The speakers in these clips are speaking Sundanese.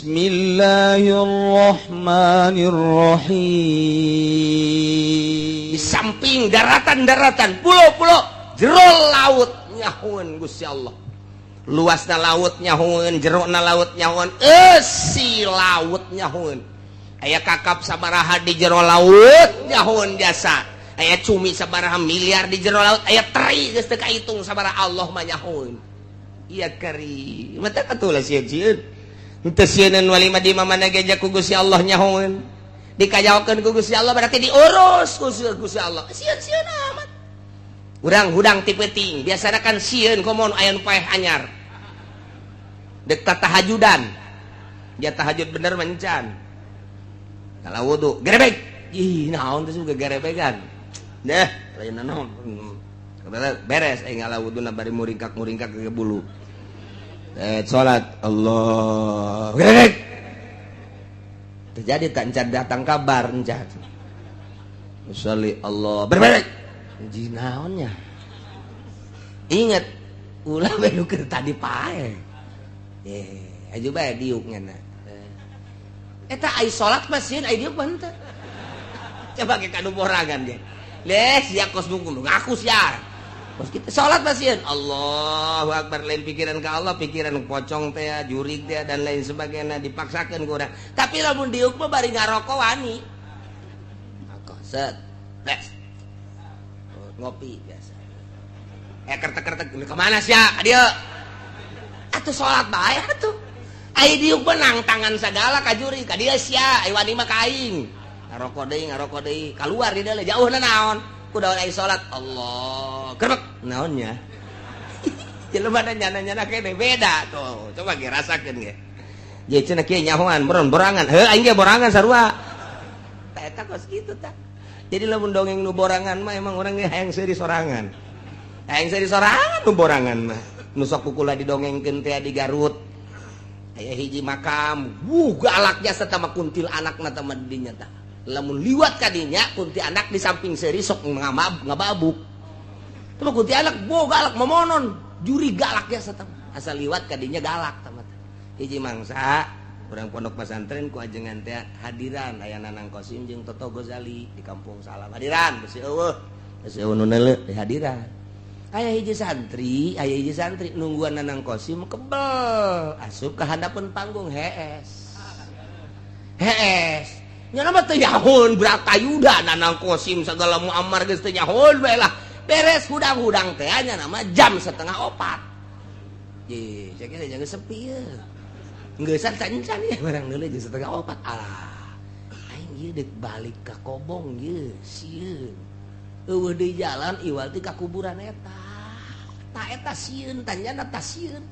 Bismillahirrahmanirrahim. Di samping daratan-daratan, pulau-pulau, jero laut nyahueun Gusti Allah. Luasna laut nyahueun, jerona laut nyahueun, eusi laut nyahueun. Aya kakap sabaraha di jero laut nyahueun jasa. Aya cumi sabaraha miliar di jero laut, aya teri geus teu kahitung sabaraha Allah mah nyahueun. Iya kari. Mata katulah sieun-sieun. Henteu sieun wali mah di mana ge ku Gusti Allah nyahueun. Dikajaokeun ku Gusti Allah berarti diurus ku Gusti Allah. Sieun-sieun amat. Urang hudang ti peuting, biasana kan sieun komo aya nu paeh anyar. Dek tahajudan. Dia tahajud bener mencan. Kalau wudu, gerebek. Ih, naon teh juga gerebegan. Deh, lain naon. Beres aing ngala wuduna bari muringkak-muringkak ke bulu. Salat Allah. Gerebek. Terjadi tak encan datang kabar encan. Usolli Allah. Berbek. Ji naonnya? Ingat ulah bae nu keur tadi pae. Aju bae diuk nya. Eta ai salat mah sieun ai diuk mah henteu. Coba ke kanu borangan ge. Leh sia kos nu ngaku sia. Kos kita salat mah sieun. Allahu akbar lain pikiran ka Allah, pikiran pocong teh, jurig teh dan lain sebagainya dipaksakeun ku urang. Tapi lamun diuk mah bari ngarokok wani. Rokok set. Bes. Ngopi biasa. Kertek-kertek kemana sia? Ka dieu. Atuh salat bae atuh. Ai diuk menang tangan sagala ka juri ka dieu sia, ai wani mah ka aing. Ngarokok deui, kaluar di dieu jauhna naon? Ku daun ai salat Allah. Gerbek naonnya? Jelema da nyana-nyana kene beda tuh. Coba ge rasakeun ge. Jadi cenah kieu nyahoan boron borangan. Heuh aing ge borangan sarua. Tah eta kos kitu tah. Jadi lamun dongeng nu borangan mah emang urang ge hayang seuri sorangan. Hayang seuri sorangan nu borangan mah. Nu sok kukula didongengkeun teh di Garut. Aya hiji makam, wuh galak jasa tama kuntil anakna tama dinya tah. Lamun liwat ka dinya kunti anak di samping seuri sok ngababuk. Tah kunti anak bo galak momonon, juri galak jasa tama. Asal liwat ka dinya galak tama. Hiji mangsa urang pondok pesantren ku ajengan teh hadiran aya Nanang Kosim jeung Toto Gozali di Kampung Salam. Hadiran besi eueuh. Besi eueuh nu neuleuh di hadiran. Aya hiji santri nungguan Nanang Kosim kebel asup ke handapeun panggung hees. Hees. Nya mah teu nyahoun Bratayuda Nanang Kosim segala Muammar geus teu nyahoun bae lah. Beres hudang-hudang teh nya nama jam 3:30. Ye, saya kira jangan sepi ya. Geus encan ya barang deuleu jam 3:30. Alah. Aing ieu deuk balik ka Kobong ieu sieun. Eueuh deui jalan iwal ti ka kuburan eta. Ta eta sieun tanyana ta sieun.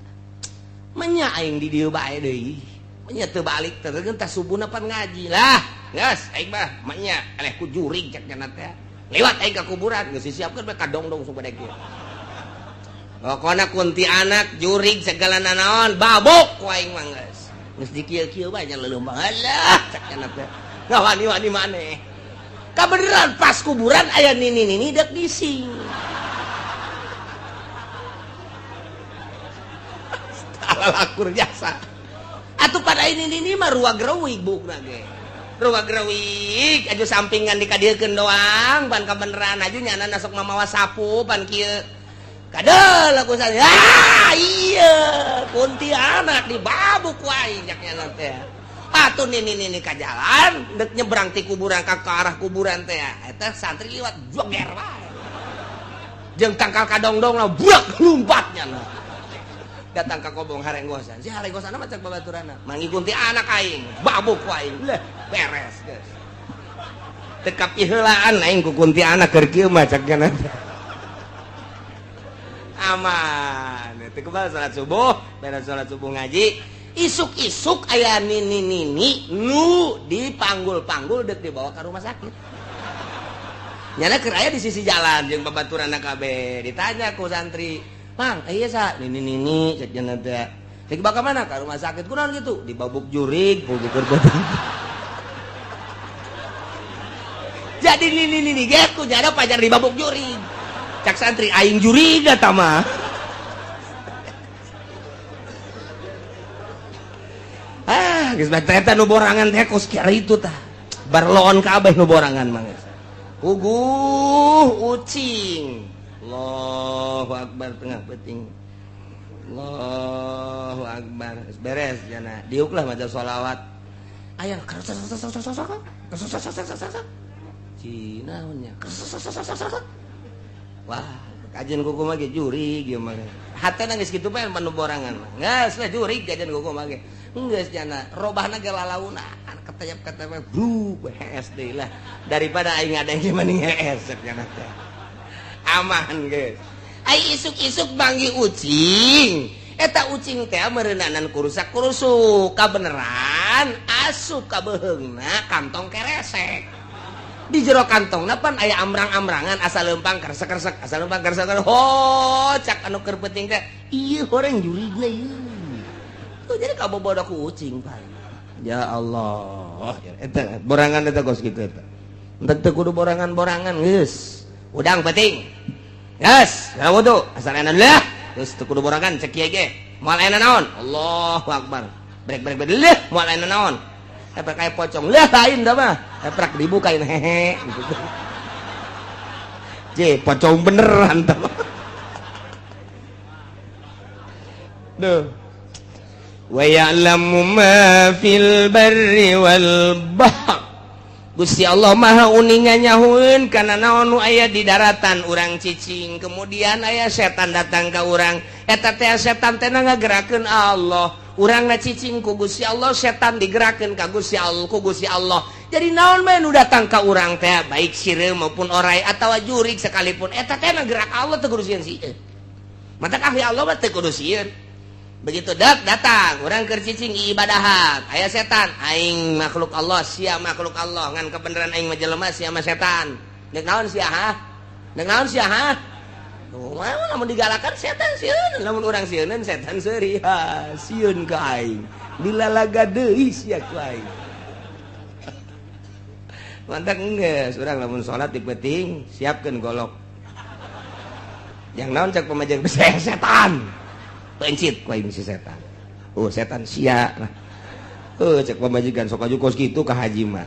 Menya aing di dieu bae deui. Menya teu balik teh tah subuhna pan ngaji lah. Geus aing mah menya eleh ku jurig cek nya teh. Lewat aing ka kuburan geus disiapkeun bae kadongdong sok bade kieu. Pokona kunti anak jurig segala nanaon babuk ku aing mah geus. Geus dikieu-kieu bae nya leuleumang. Alah cek nya teh. Ngawani-wani maneh. Kabeneran pas kuburan aya nini-nini dek gising. Lakur jasa. Atuh pada ini nini mah ruag reuwig bukna ge. Ruag reuwig aju sampingan dikadiekeun doang pan kabeneran aju nyana sok mamawa sapu pan kieu. Kadeul aku saya. Ah iya kuntilanak dibabuk ku aing cak nyana teh. Atuh nini-nini ka jalan dek nyebrang ti kuburan ka arah kuburan teh. Eta santri liwat joger wae. Jeung tangkal kadongdong lah buak lumpatnya nah. Datang ka Kobong harenggosan. Si harenggosan mah cek babaturanna. Mangi kunti anak aing, babuk ku aing. Leh, beres geus. Teu kapiheulaan aing ku kunti anak keur kieu mah cek nya. Aman. Teu kebal salat subuh, beres salat subuh ngaji. Isuk-isuk aya nini-nini nu dipanggul-panggul dek dibawa ke rumah sakit. Nyana keur aya di sisi jalan jeung babaturanna kabeh. Ditanya ku santri, "Mang, iya sa nini-nini cek nya teh. Cek bakal mana ka rumah sakit kunaon gitu?" Dibabuk jurig, keur Jadi nini-nini ge ku nyana pajar dibabuk jurig. Cak santri aing jurig eta mah. Geus bae eta nu borangan teh kos kitu tah. Barloon kabeh nu borangan mah geus. Puguh ucing. Allahu akbar tengah peuting. Allahu akbar. Geus beres jana. Diuk lah maca sholawat. Aya Cina nya. Wah, kajian kuku mah ge jurig ieu mah. Hatena geus kitu bae manu borangan mah. Geus lah jurig kajian kuku mah ge. Geus jana robahna ge lalauna ketayap-ketayap bru hees deui lah. Daripada aing ngadeng mending hees jana teh. Aman geus. Ai isuk-isuk banggi ucing. Eta ucing teh meureunanan kurusak kurusuk kabeneran asup ka beuheungna kantong keresek. Di jero kantongna pan aya amrang-amrangan asa leumpang kresek-kresek asa leumpang kresek ho cak anu keur penting teh ieu horeng jurigna ieu. Tuh jadi kabobodo ku ucing pan. Ya Allah, eta borangan eta kos kitu eta. Entek teu kudu borangan-borangan geus. Udang penting. Geus, ya wudu asal enak lah. Geus teu kudu borangan cek kieu ge. Moal aya naon? Allahu akbar. Brek brek brek leuh moal aya naon? Epek kayak pocong lah lain dah mah. Epek dibukain hehe gitu. Je, pocong beneran tah. Duh. Wa ya'lamu ma fil barri wal bahr. Gusti Allah Maha uninga nyahueun kana naon nu aya di daratan urang cicing, kemudian aya setan datang ka urang. Eta teh setan teh ngagerakeun Allah. Urang na cicing ku Gusti Allah, setan digerakkeun ka Gusti Allah, ku Gusti Allah. Jadi naon bae nu datang ka urang teh, baik sireum maupun orai atawa jurig sekalipun, eta teh gerak Allah teu kudu sieun sieun. Matak ahli Allah mah teu kudu sieun. Begitu dak datang urang keur cicing ibadahan, aya setan, aing makhluk Allah, sia makhluk Allah, ngan kebenaran aing mah jelema sia mah setan. Deuk naon sia ha? Deuk naon sia ha? Tuh, lamun digalakan setan sieun, lamun urang sieuneun setan seuri, ha, sieun ka aing. Dilalaga deui sia ku aing. Mantak geus urang lamun salat di peuting siapkeun golok. Yang naon cak pamajikan setan. Pencit ku aing si setan. Oh, setan sia lah. Oh, cek pamajikan sok aju kos kitu ka haji mah.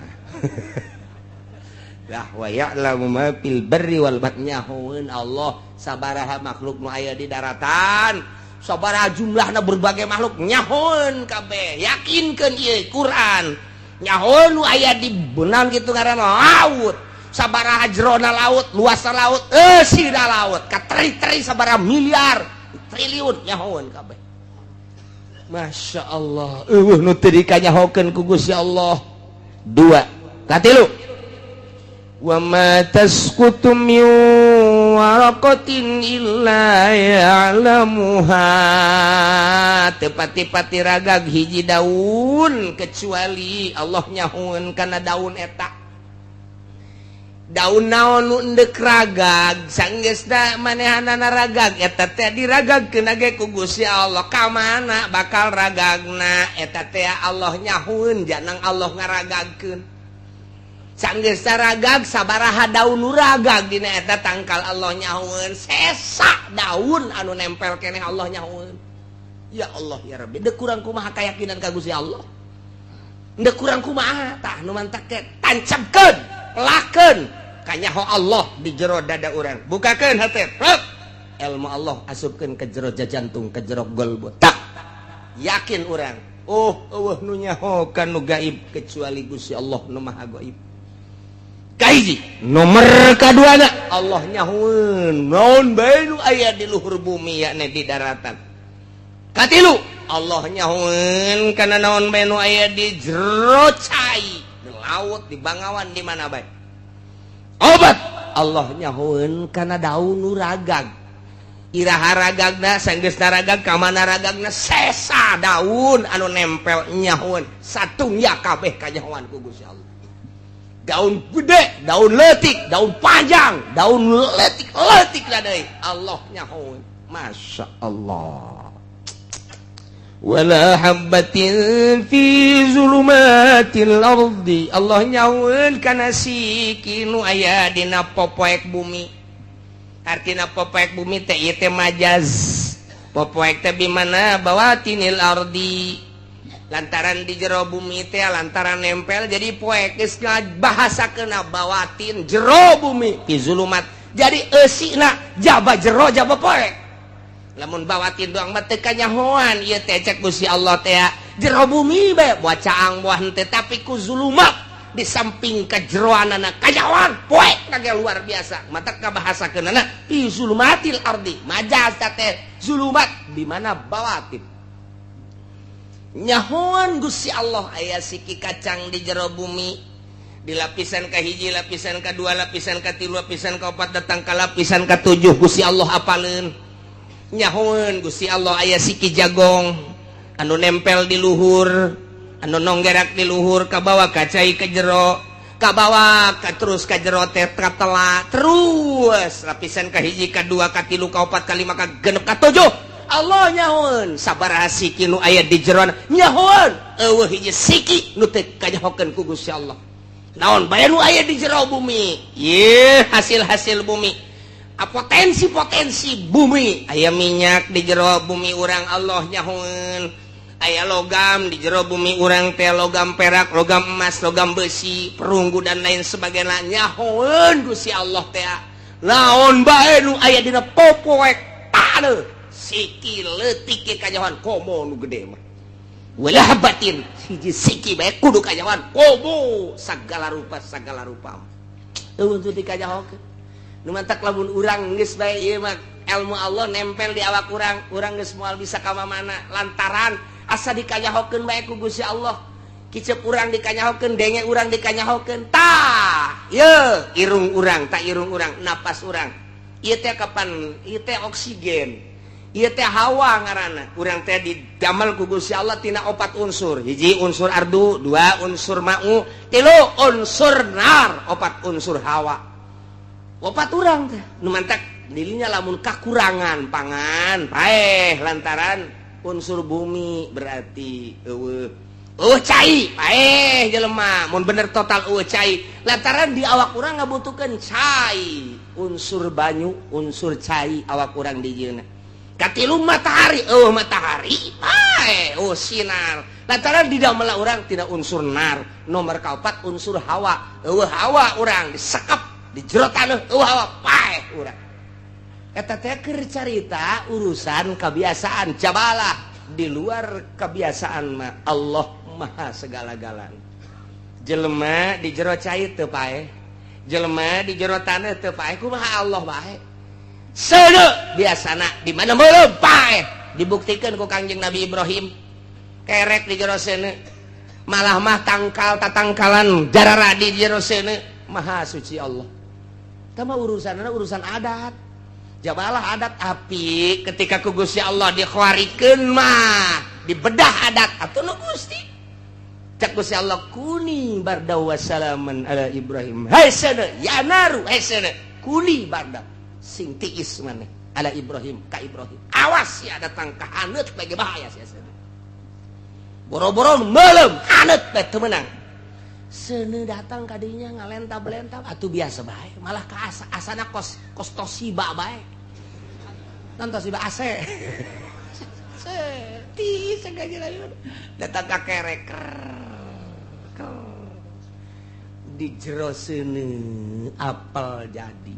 Lah wa ya'lamu ma fil barri wal bahri nyahoeun Allah sabaraha makhluk nu aya di daratan, sabaraha jumlahna berbagai makhluk nyahoeun kabeh. Yakinkeun ieu Quran. Nyahoeun nu aya di beunang kitu ngaranna laut. Sabaraha jerona laut, luasna laut, eusina laut, kateri-teri sabaraha miliar, triliun nyahoeun kabeh. Masya Allah, eueuh nu teu dikanyahokeun ku Gusti Allah. Dua, katilu. Wa ma tasqutu min waraqatin illa ya'lamuha. Teu pati-pati ragag hiji daun kecuali Allah nyahoeun kana daun eta. Daun naon nu endek ragag sanggeusna manehanana ragag eta teh diragagkeun ge ku Gusti Allah. Ka mana bakal ragagna eta teh Allah nyahoeun janang Allah ngaragagkeun. Sanggeus ragag sabaraha daun nu ragag dina eta tangkal Allah nyahoeun, sesa daun anu nempel keneh Allah nyahoeun. Ya Allah ya Rabbi, deuk kurang kumaha kayakinan ka Gusti Allah. Deuk kurang kumaha tah nu mantak teh tancapkeun, lakeun kanyaho Allah di jero dada urang. Bukakeun hate, rek. Ilmu Allah asupkeun ke jero jantung, ke jero golbu. Tak yakin urang. Oh, eueuh nu nyaho ka nu gaib kecuali Gusti Allah nu Maha Gaib. Kahiji, nomor kaduana Allah nyahoeun naon bae nu aya di luhur bumi yakni di daratan. Katilu, Allah nyahoeun kana naon bae nu aya di jero cai, di laut, di bangawan, di mana bae. Obat Allah nyahoeun kana daun nu ragag. Iraha ragagna sanggeusna ragag ka mana ragagna sesa daun anu nempel nyahoeun satungya kabeh kanyahoan ku Gusti Allah. Daun gede, daun leutik, daun panjang, daun leutik leutik lah deui Allah nyahoeun. Masya Allah. Wala habbatin fi zulumatil ardi. Allah nyahoeun kana siki nu aya dina popoek bumi. Artina popoek bumi teh ieu teh majaz. Popoek teh bimana bawatinil ardi. Lantaran di jero bumi teh lantaran nempel jadi poek geus bahasakeun bawatin jero bumi fi zulumat. Jadi eusina jaba jero jaba poek. Lamun bawatin doang mah teu kanyahoan ieu teh cek Gusti Allah teh jero bumi bae buah caang buah henteu tapi ku zulumat di samping kejeroanana kanyahoan poek kage luar biasa. Mata kabahasakeunana fi zulumatil ardi majaz teh zulumat di mana bawatin. Nyahoan Gusti Allah aya siki kacang di jero bumi di lapisan kahiji, lapisan kedua, lapisan katilu, lapisan keempat datang ke lapisan ketujuh Gusti Allah apaleun. Nyahoan Gusti Allah aya siki jagong anu nempel di luhur, anu nonggerak di luhur kabawa ka cai ke jero, kabawa ka terus ka jero teh katela terus lapisan kahiji, kadua, katilu, kaopat, kalima, kagenep, katujuh. Allah nyahoan sabaraha siki nu aya di jeroan nyahoan eueuh hiji siki nu teu kanyahokeun ku Gusti Allah. Naon bae nu aya di jero bumi? Ye hasil-hasil bumi, potensi-potensi bumi. Aya minyak di jero bumi urang Allah nyahoan. Aya logam di jero bumi urang teh logam perak, logam emas, logam besi, perunggu dan lain sebagainya nyahoan Gusti Allah teh. Naon bae nu aya dina popoek taneuh siki leutik ge kanyahoan komo nu gede mah. Wala habatin hiji siki bae kudu kanyahoan komo sagala rupa sagala rupa. Eueuh teu dikanyahokeun. Nu mantak lamun urang geus bae ieu mah ilmu Allah nempel di awak urang, urang geus moal bisa ka mana lantaran asa dikanyahokeun bae ku Gusti Allah. Kicep urang dikanyahokeun, denge urang dikanyahokeun. Tah, ye irung urang, tah irung urang, napas urang. Ieu teh kapan? Ieu teh oksigen. Ieu teh hawa ngaranna. Urang teh didamel ku Gusti Allah tina opat unsur. Hiji unsur ardu, dua unsur ma'u, tilu unsur nar, opat unsur hawa. Opat urang teh. Nu mantak dirinya lamun kakurangan pangan, paeh lantaran unsur bumi berarti eueuh. Eueuh cai, paeh jelema. Mun bener total eueuh cai, lantaran di awak urang ngabutuhkeun cai, unsur banyu, unsur cai awak urang dijieunna. Katilu matahari, eueuh matahari, paeh, eueuh sinar. Lantaran di dalam urang tidak unsur nar. Nomor kaopat unsur hawa, eueuh hawa urang disekep di jero taneuh eueuh hawa paeh urang. Eta teh keur carita urusan kebiasaan jabalah di luar kebiasaan mah Allah maha segala-galana. Jelema di jero cai teu paeh, jelema di jero taneuh teu paeh, kumaha Allah bae. Seuneu biasana di mana meuleum paeh dibuktikan ku Kangjeng Nabi Ibrahim kerek di jero seuneu malah mah tangkal tatangkalan jararadi di jero seuneu maha suci Allah. Tah mah urusanna urusan adat. Jabalah adat api ketika ku Gusti Allah dikhawarikeun mah dibedah adat atuh nu Gusti. Cak Gusti Allah kuni barda wassalaman ala Ibrahim. Hai seuneu ya naru hai seuneu kuni barda sing tiis maneh ala Ibrahim ka Ibrahim. Awas ya datang ka haneut bae bahaya sia seuneu. Boro-boro meuleum haneut bae teu meunang. Seuneu datang kadinya ngalentab-lentab atuh biasa bae malah ka asa asana kos kos Toshiba bae. Non Toshiba AC. Tiis datang ka kerek di jero seuneu apel jadi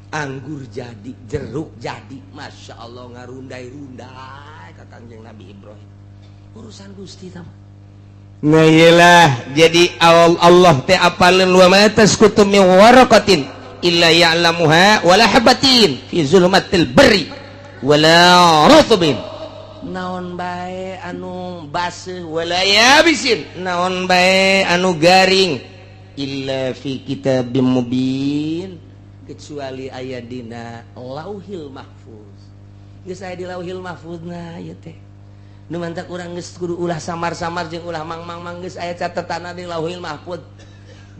anggur jadi jeruk jadi Masya Allah ngarundai-rundai ka Kangjeng Nabi Ibrahim urusan Gusti tah. Nah iyalah jadi Allah teh apaleun wa ma tasqutu min waraqatin illa ya'lamuha wala habatin fi zulumatil barri wala rutbin naon bae anu baseuh wala yabisin naon bae anu garing illa fi kitabim mubin kecuali aya dina Lauhil Mahfuz. Geus aya di Lauhil Mahfuz na ieu teh. Nu mantak urang geus kudu ulah samar-samar jeung ulah mang-mang geus aya catetanna di Lauhil Mahfuz.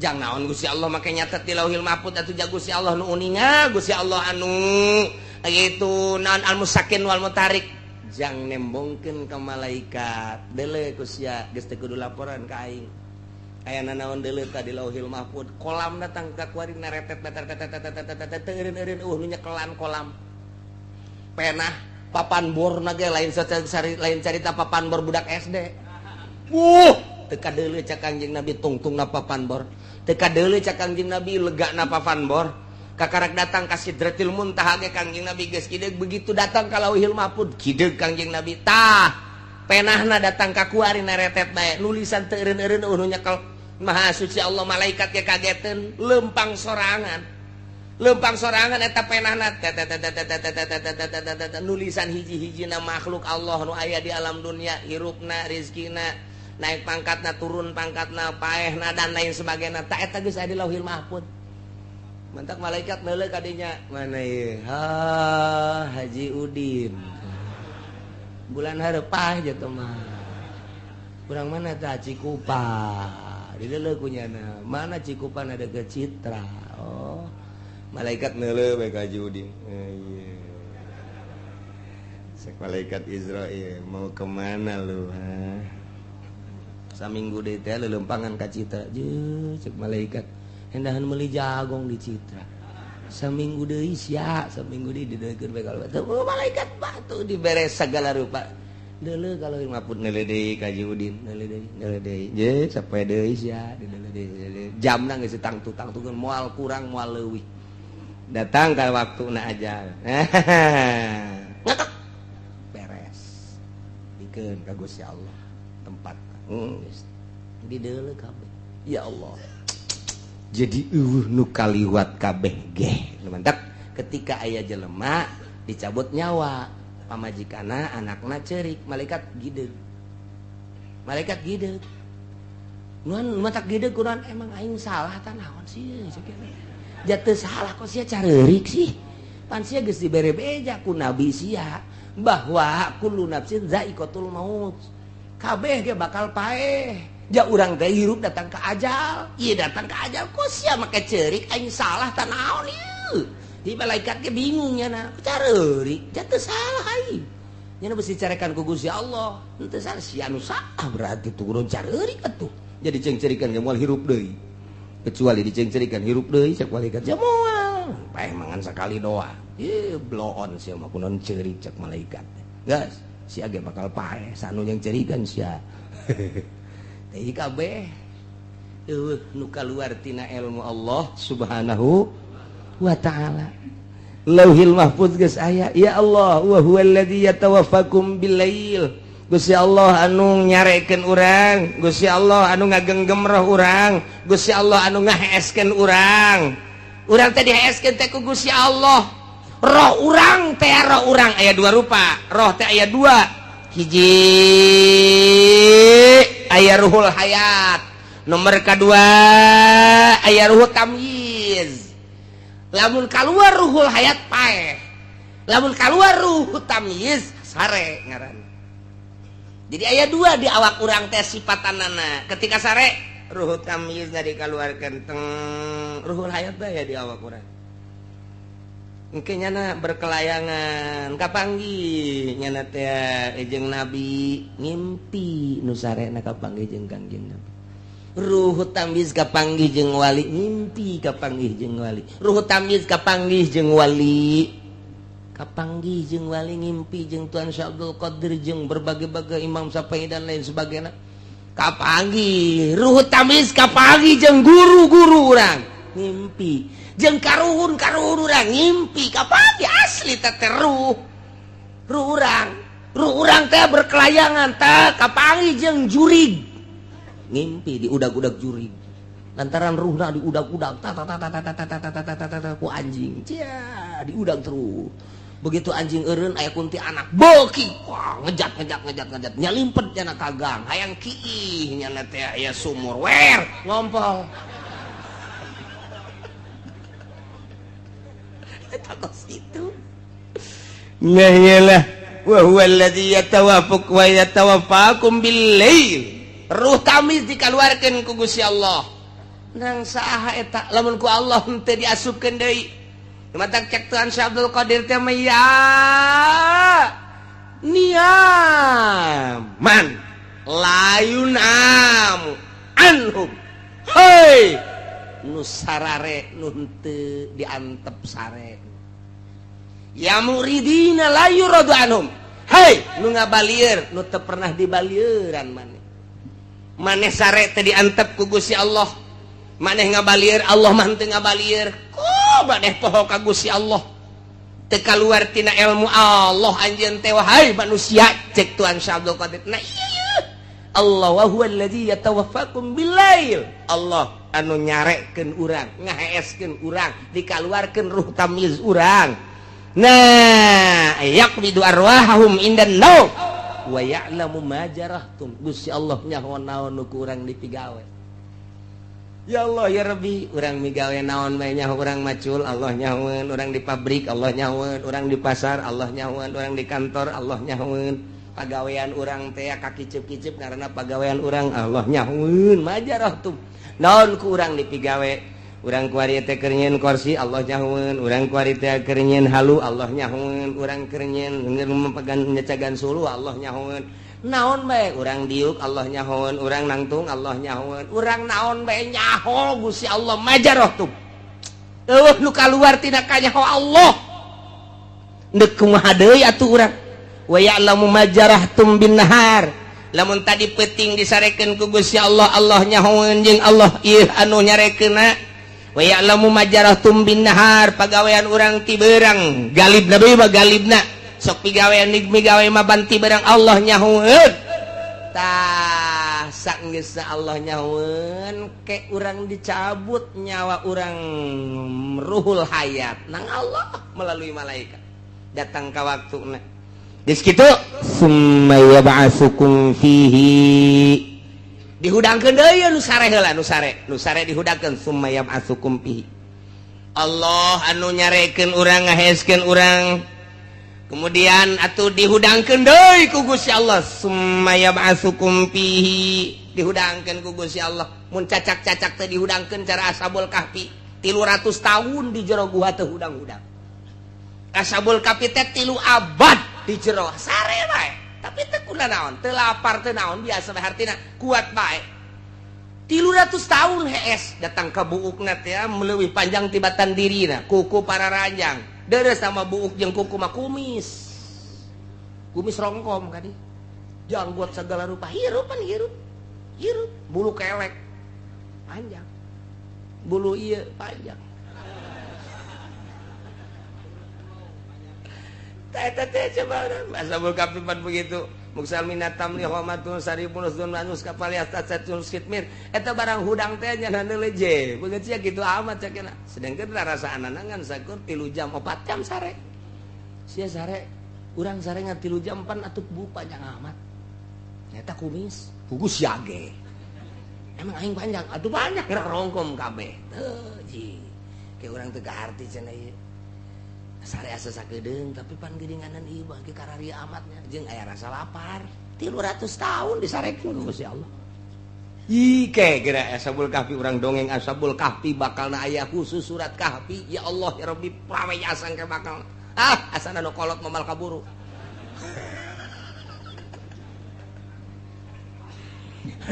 Jang naon Gusti Allah make nyatet di Lauhil Mahfuz atuh ja Gusti Allah nu uninga, Gusti Allah anu gitu naon al-musakin wal mutarik. Jang nembongkeun ka malaikat deuleu ku sia geus teu kudu laporan ka aing. Aya nanaon deuleu ka di Lauhil Mahfuz. Kolam datang ka kuari naretet tetet teu eureun-eureun eueuh nu nyekelan kolam. Penah papan bor na ge lain lain carita papan bor budak SD. Wuh, teu kadeuleu cak Kangjeng Nabi tungtung na papanbor. Teu kadeuleu cak Kangjeng Nabi lega na papanbor. Kakarak datang ka Sidratil Muntaha ge Kangjeng Nabi geus kideug, begitu datang ka Lauhil Mahfud kideug Kangjeng Nabi. Tah, penahna datang ka kuari naretet bae, nulisan teu eureun-eureun eueuh nu nyekel. Maha suci Allah, malaikat ge kageteun, lempang sorangan. Lempang sorangan eta penahna nulisan hiji-hijina makhluk Allah nu aya di alam dunia, hirupna, rizkina, naik pangkatna, turun pangkatna, paehna, dan lain sebagainya. Tak eta geus aya di Lauhil Mahfud. Mantak malaikat neuleuh kadinya, mana ieu? Ha, Haji Udin. Bulan hareup paeh jatuh mah. Kurang mana tah Cikupa? Dideuleu kunyana. Mana Cikupa na deukeut Citra. Oh. Malaikat neuleuh bae ka Haji Udin. Iya. Sek malaikat Israel mau kemana lu? Ha? Saminggu deui teh leuleumpangan ka Citra. Jeung cek malaikat hendahan meuli jagong di Citra. Saminggu deui sia, saminggu deui dideuleukeun bae kalau teu malaikat batu dibere segala rupa. Deuleu kalau maput neuleuh deui ka Haji Udin, neuleuh deui, neuleuh deui. Je sapoe deui sia, dideuleuh deui. Jamna geus tangtu-tangtukeun moal kurang moal leuwih. Datang ka waktuna ajal. Ngetok. Beres. Dikeun ka Gusti Allah tempat. Geus dideuleu kabeh. Ya Allah. Jadi eueuh nu kaliwat kabeh geh. Mantap ketika aya jelema dicabut nyawa, pamajikana anakna cerik, malaikat gideug. Malaikat gideug. Nuan matak gideug kunaon, emang aing salah tah naon sih cek jatuh salah kok sia careurik sih. Pan sia geus dibere beja ku nabi sia bahwa kullu nafsin zaiqatul maut. Kabeh ge bakal paeh. Ja urang teh hirup datang ke ajal. Ieu datang ke ajal kok sia make ceurik aing salah tah naon ieu. Di malaikat ge bingung nya, careurik jatuh salah aing. Nya besi carekan ku Gusti Allah. Henteu salah sia nu salah berarti turun careurik atuh. Jadi cengcerikan ge moal hirup deui. Kecuali dicengcerikan hirup deui cek malaikat sia moal. Paeh mangan sakali doa. Ieu bloon sia mah kunaon ceurik cek malaikat. Geus sia ge bakal paeh sanu yang cerikan sia. Teh kabeh eueuh nu kaluar tina ilmu Allah Subhanahu wa ta'ala. Lauhil Mahfuz geus aya, ya Allah wa huwallazi yatawaffakum billail. Gusti Allah anu nyarekeun urang, Gusti Allah anu ngagenggem roh urang, Gusti Allah anu ngaheeskeun urang. Urang teh diheeskeun teh ku Gusti Allah. Roh urang teh roh urang aya dua rupa. Roh teh aya dua. Hiji aya ruhul hayat, nomor kedua aya ruhul tamyiz. Lamun keluar ruhul hayat paeh, lamun keluar ruh tamyiz sare ngaran. Jadi aya dua di awak urang teh sifatanana. Ketika sare ruh tamyiz dikeluarkan teng, ruhul hayat bae di awak urang. Engke nyana berkelayangan kapanggih nyana teh jeung nabi, ngimpi nu sarena kapanggih jeung Kangjeng Nabi. Ruh tamyiz kapanggih jeung wali, ngimpi kapanggih jeung wali. Ruh tamyiz kapanggih jeung wali, kapanggih jeung wali, ngimpi jeung Tuan Syekh Abdul Qadir jeung berbagai-bagai Imam Syafi'i dan lain sebagainya. Kapanggih ruh tamyiz kapanggih jeung guru-guru urang, ngimpi jeung karuhun-karuhun urang, ngimpi kapanggih asli teh ruh ruh urang. Ruh urang teh berkelayangan teh kapanggih jeung jurig, ngimpi di udag-udag jurig lantaran ruhna di udag-udag ta ta ta ta ta ta ta ta ta ta ta ta ku anjing cia diudag terus. Begitu anjing eureun aya kunti anak beuki, wah, ngejat ngejat ngejat ngejat nyalimpet nyana kagang hayang kiih nyana teh aya sumur wer ngompol. Eta kos itu. Nah iyalah wa huwa alladzi yatawaffaq wa yatawaffakum bil-lail. Ruh tamyiz dikaluarkeun ku Gusti Allah. Nang saha eta lamun ku Allah henteu diasupkeun deui. Matak cek Tuhan Syekh Abdul Qadir teh mah ya niaman layun am anhum. Hei nu sarare nu henteu diantep sare. Ya muridina la yuradu anhum. Hei nu ngabalieur nu teu pernah dibalieuran maneh. Maneh sare teh diantep ku Gusti Allah. Maneh ngabalieur, Allah mah teu ngabalieur. Ku maneh poho ka Gusti Allah. Teu kaluar tina ilmu Allah anjeun teh, wahai manusia, cek Tuhan Syekh Abdul Qadir. Nah iya. Allah wa huwa allazi yatawaffakum billail. Allah anu nyarekeun urang, ngaheeskeun urang, dikaluarkeun ruh tamyiz urang. Nah, yaqbidu arwahahum indan naum wa ya'lamu ma jarahtum. Gusti Allah nyaho naon nu ku urang dipigawe. Ya Allah ya Rabbi, urang migawe naon bae nyaho. Urang macul, Allah nyahoeun, urang di pabrik, Allah nyahoeun, urang di pasar, Allah nyahoeun, urang di kantor, Allah nyahoeun. Pagawean urang teh kakiceup-kiceup karena pagawean urang, Allah nyahoeun majarahtum. Naon ku urang dipigawe? Urang kuari teh keur nyieun kursi, Allah nyahoeun, urang kuari teh keur nyieun halu, Allah nyahoeun, urang keur nyieun memegan nyecagan suluh, Allah nyahoeun. Naon bae urang diuk, Allah nyahoeun, urang nangtung, Allah nyahoeun, urang naon bae nyaho Gusti Allah majarahtum. Eueuh nu kaluar tina kanyaho Allah. Deuk kumaha deui atuh urang? Wa ya'lamu ma jarahtum bin nahar. Lamun tadi peuting disarekeun ku Gusti Allah, Allah nyahoeun jeung Allah ieu anu nyarekeunna. Wa ya'lamu ma jarahtum bin nahar, pagawean urang ti beurang, galibna deui mah galibna. Sok pigawean migawe mah banti beurang, Allah nyahoeun. Tah sanggeusna Allah nyahoeun, ke urang dicabut nyawa urang, ruhul hayat nang Allah melalui malaikat datang ka waktuna. Geus kitu, summa yab'atsukum fihi, dihudangkeun deui nu sare heula, nu sare, nu sare dihudangkeun. Summa yab'atsukum fihi, Allah anu nyarekeun urang, ngaheeskeun urang, kemudian atuh dihudangkeun deui ku Gusti Allah. Summa yab'atsukum fihi, dihudangkeun ku Gusti Allah. Mun cacak-cacak teh dihudangkeun cara Ashabul Kahfi, 300 tahun di jero gua teh hudang-hudang. Ashabul Kahfi teh 3 abad di jero sare bae, tapi teu kuna naon, teu lapar, teu naon, biasa bae, hartina kuat bae. 300 tahun hees, datang ke buukna teh meleuwih panjang tibatan dirina, kuku pararanjang, deres sama buuk jeung kuku mah, kumis kumis rongkom kadi, janggot segala rupa, hirup pan hirup hirup, bulu kelek panjang, bulu iya panjang. Ashabul Kahfi begitu muksal minat tamli homatun saripun usdun manus kapal yastatun skitmir eta barang hudang teh nya leje begitu sia kitu amat cakena. Sedangkan rasa anangan sakur 3 jam 4 jam sare sia, sare urang sare ngan 3 jam pan atuh bu panjang amat eta kumis hugus yage. Emang aing panjang atuh, panjang gerak rongkom kabeh teu ji kayak urang teu kaharti cenah ieu sare asa sakedeung, tapi pan geuninganan ieu bagi kararia amatnya jeung aya rasa lapar. 300 tahun disarekeun ku Gusti Allah. Ih, ke geura Ashabul Kahfi, urang dongeng Ashabul Kahfi bakalna aya khusus surat Kahfi. Ya Allah ya Rabbi, prawe asang ke bakal ah asana nu kolot momal kaburu.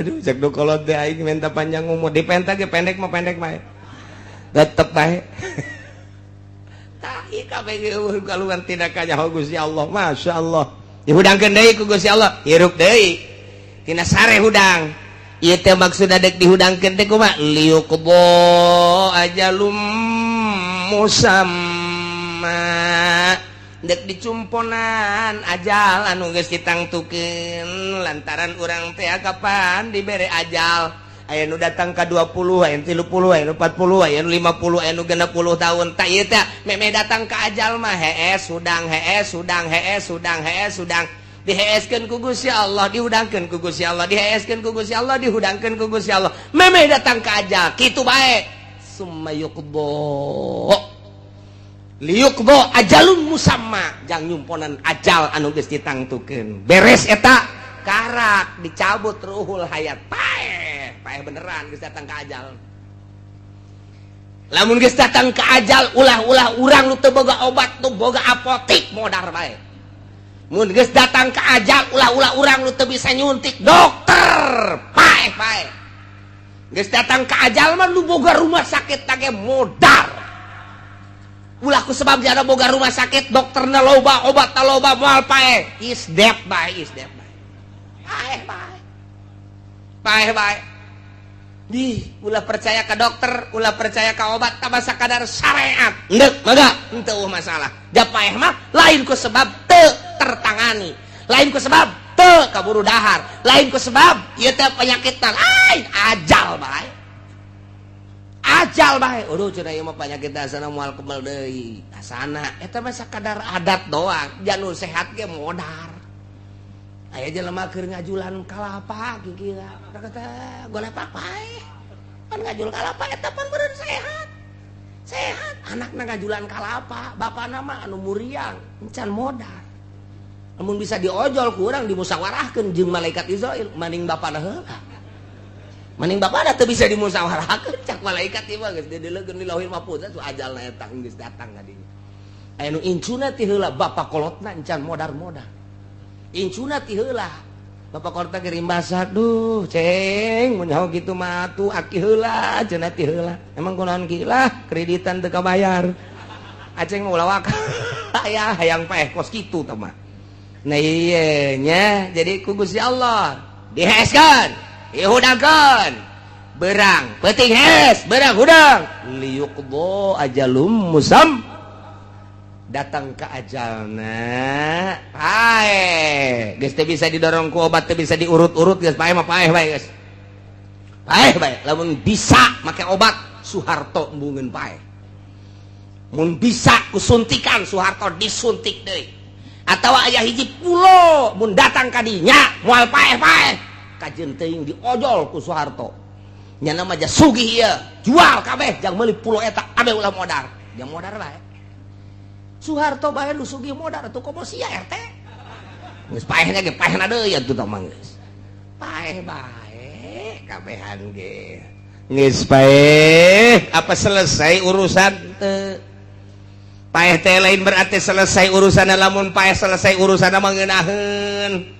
Aduh, cek nu kolot teh aing minta panjang umur, dipenta ge pendek mah pendek bae, tetep bae. Kaluar tidak kanyaho Gusti Allah. Masya Allah, dihudangkeun deui ku Gusti Allah, hirup deui tina sare hudang. Ieu teh maksudna dek dihudangkeun teh kumaha? Liyuqdo ajalum musamma, dek dicumponan ajal anu geus ditangtukeun lantaran urang teh kapan dibere ajal. Aya nu datang ka 20, aya nu 30, aya nu 40, aya nu 50, aya nu 60 tahun. Tak ieu teh meme datang ka ajal mah hees hudang, hees hudang, hees hudang, hees hudang, diheeskeun ku Gusti Allah, dihudangkeun ku Gusti Allah, diheeskeun ku Gusti Allah, dihudangkeun ku Gusti Allah, meme datang ka ajal kitu bae. Summa yuqdo, liyuqdo ajalun musamma, jang nyumponan ajal anu geus ditangtukeun. Beres eta karak dicabut ruhul hayat, paeh paeh beneran geus datang ka ajal. Lamun geus datang ka ajal, ulah-ulah urang nu teu boga obat, nu boga apotik, modar bae. Mun geus datang ka ajal, ulah-ulah urang nu teu bisa nyuntik dokter, paeh paeh. Geus datang ka ajal mah nu boga rumah sakit tage modar. Ulah ku sebab jada boga rumah sakit, dokterna loba, obatna loba, moal paeh. Is dead bae, is dead bae, paeh paeh. Paeh bae. Di ulah percaya ke dokter, ulah percaya ke obat, tambah sakadar syariat. Endek, mangga, henteu masalah. Ja paeh mah lain ku sebab teu tertangani, lain ku sebab teu kaburu dahar, lain ku sebab ieu teh penyakit lain, ajal bae. Ajal bae. Aduh, cenah ieu mah penyakit asana moal kebal deui. Asana eta mah sakadar adat doang. Anu sehat ge modar. Aya jelema keur ngajulan kalapa kikira. Kata golepak paeh. Pan ngajul kalapa eta pan beureun sehat. Sehat, anakna ngajulan kalapa, bapana mah anu muriang, encan modar. Lamun bisa diojol kurang dimusyawarahkeun jeung malaikat Izrail, maning bapana heula. Maning bapana teu bisa dimusyawarahkeun cak malaikat ieu mah geus dideleukeun di Lauhil Mahfuz tu ajalna eta geus datang ka dinya. Aya nu incuna ti heula bapa kolotna encan modar-modar. Incuna ti heula bapak kolotna ge rimbasa, duh ceng mun nyaho kitu mah atuh aki heula cenah ti heula. Emang kunaon ki lah kreditan teu kabayar. Aceng mah ulah waka aya hayang paeh kos kitu tah mah. Nah iya nya jadi ku Gusti Allah diheskeun, dihudangkeun. Berang peuting hes, berang hudang. Liyuqdo ajalum musam datang ke ajalna paeh geus teu bisa didorong ku obat, teu bisa diurut-urut, geus paeh mah paeh bae, geus paeh bae. Lamun bisa make obat, Soeharto embungeun paeh. Mun bisa ku suntikan, Soeharto disuntik deui. Atawa aya hiji pulo mun datang ka dinya moal paeh-paeh, kajeun teuing diojol ku Soeharto. Nyana mah ja sugih ieu, jual kabeh jang meuli pulo eta, kabeh ulah modar, jang modar bae. Soeharto bae nu sugih modar atuh, komo sia RT. Geus paehna ge paehna deui atuh tah mah, geus paeh bae kabehan ge. Geus paeh, apa selesai urusan? Teu. Paeh teh lain berarti selesai urusan. Lamun paeh selesai urusan mah ngeunaheun.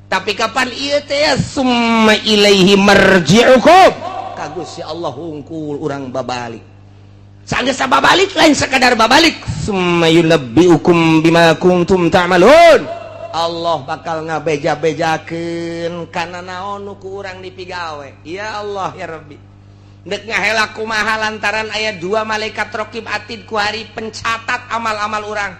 Tapi kapan ieu teh? Summa ilaihi marji'ukum, ka Gusti Allah hungkul urang babalik. Sanggeus babalik, lain sekadar babalik, summa yunabbiukum bima kuntum ta'malun. Allah bakal ngabeja-bejakeun kana naon nu ku urang dipigawe. Ya Allah ya Rabbi, dek ngahela kumaha lantaran aya dua malaikat rokib atid kuari pencatat amal-amal urang.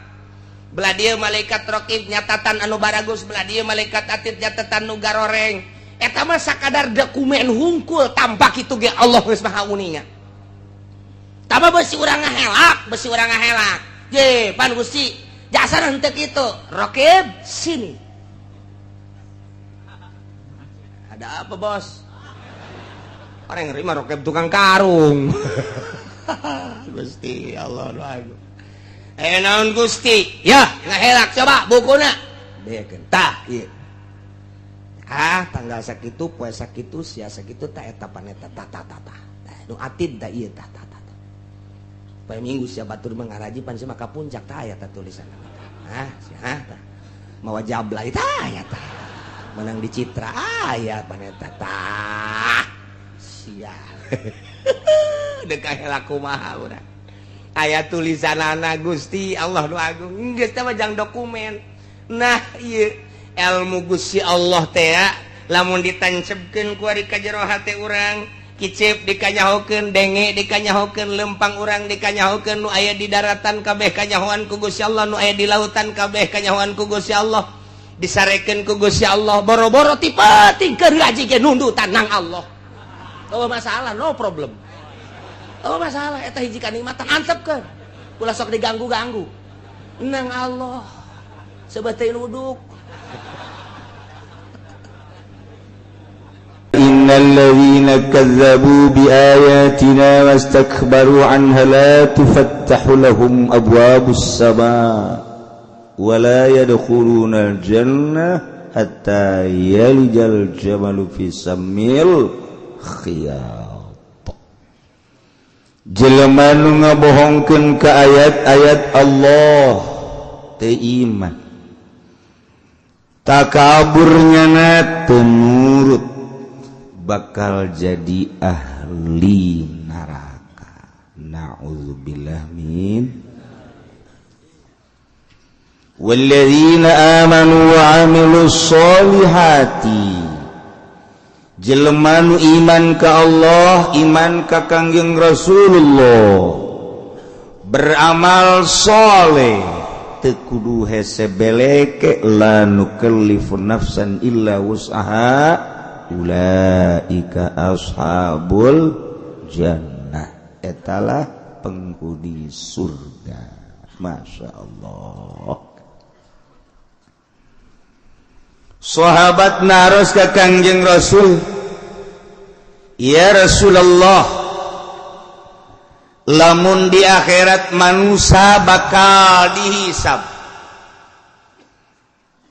Belah dieu malaikat rokib nyatatan anu baragus, belah dieu malaikat atid nyatatan nu garoreng. Eta mah sakadar dokumen hungkul, tanpa kitu ge Allah geus maha uninga. Tama besi urang ngahelak, besi urang ngahelak. Je, pan Gusti, jasa henteu kitu. Rokib sini. Ada apa, Bos? Orang yang nerima rokib tukang karung. Gusti Allah agung. Eh naon Gusti? Ya, ngahelak coba bukuna. Bekeun. Tah, ieu. Ah, tanggal sakitu, poe sakitu, sia sakitu, ta eta paneta ta ta ta ta. Nu atid ta ieu ta ta ta. Poe Minggu sia batur mengaraji pan sia maka puncak ta aya ta tulisan. Ah, sia tah. Mawa jablay ta aya tah. Menang di Citra aya paneta tah. Sia. Dek kahela kumaha urang. Aya tulisanana Gusti Allah nu agung. Geus teh mah jang dokumen. Nah, ieu ilmu Gusti Allah teh lamun ditancepkeun ku ari ka jero hate urang, kicep dikanyahokeun, denge dikanyahokeun, lempang urang dikanyahokeun, nu aya di daratan kabeh kanyahoan ku Gusti Allah, nu aya di lautan kabeh kanyahoan ku Gusti Allah, disarekeun ku Gusti Allah. Boro-boro ti peuting keur ngaji ge nundutan nang Allah. Oh masalah, no problem. Oh masalah, eta hiji kanikmatan, antepkeun. Ulah sok diganggu-ganggu. Nang Allah sebetulnya nuduk. Innalladzina kazzabu biayatina wastakbaru anha la tufattahu lahum abwabus samaa wa la yadkhuluna al-jannah hatta yalijal jamalu fi sammil khiyat. Jelema nu ngabohongkeun ka ayat-ayat Allah, teu iman, takabur nyana teu nurut, bakal jadi ahli neraka. Na'udzubillah min. Walladzina amanu wa amilus solihati, Jelema nu iman ka Allah, iman ka Kangjeng Rasulullah, beramal soleh, teu kudu hese beleke, la nukallifu nafsan illa wus'aha ulaika ashabul jannah, etalah penghuni surga. Masya Allah. Sahabat naros ka Kangjeng Rasul, ya Rasulullah, lamun di akhirat manusia bakal dihisab,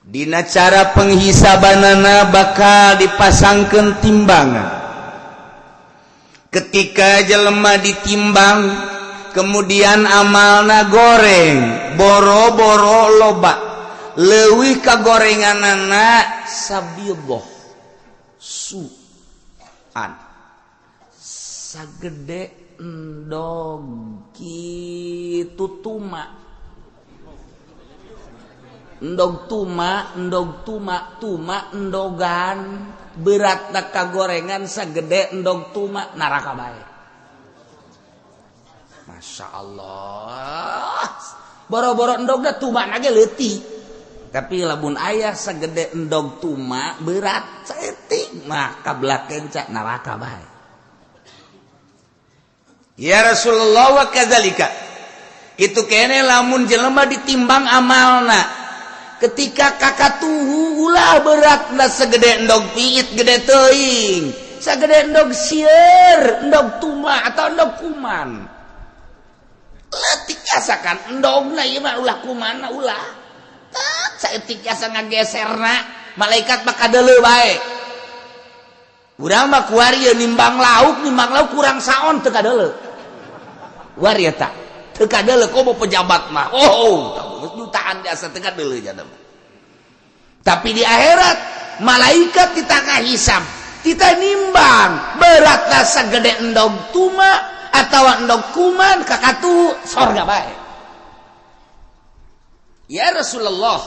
dina cara penghisabanana bakal dipasangkan timbangan. Ketika jelema ditimbang, kemudian amalna goreng, boro-boro loba, leuwih ka gorenganana sabidoh suan sagede endog kitu tuma, endog tuma, endog tuma, tuma endogan berat ka gorengan sagede endog tuma, neraka bae. Masya Allah, boro-boro endogna, tuma ge leutik, tapi lamun aya segede endog tuma berat saeutik mah kabelah kenca, neraka bae. Ya Rasulullah, wa kadzalika, itu kene lamun jelema ditimbang amalna, ketika kakatuhu ulah beratna segede endog piit, gede teuing, sagede endog sieur, endog tuma atau endog kuman leutik, asakan endogna ieu mah, ulah kumana, ulah saeutik jasa ngageserna, malaikat mah kadeuleu bae. Urang mah kuari nimbang lauk, nimbang lauk kurang saon teu kadeuleu. Kuari eta teu kadeuleu, komo pejabat mah. Oh, jutaan jasa teu kadeuleu jana mah. Tapi di akhirat malaikat di tengah hisab, kita nimbang berat segede endog tuma atau endog kuman, kakatu sorga bae. Ya Rasulullah,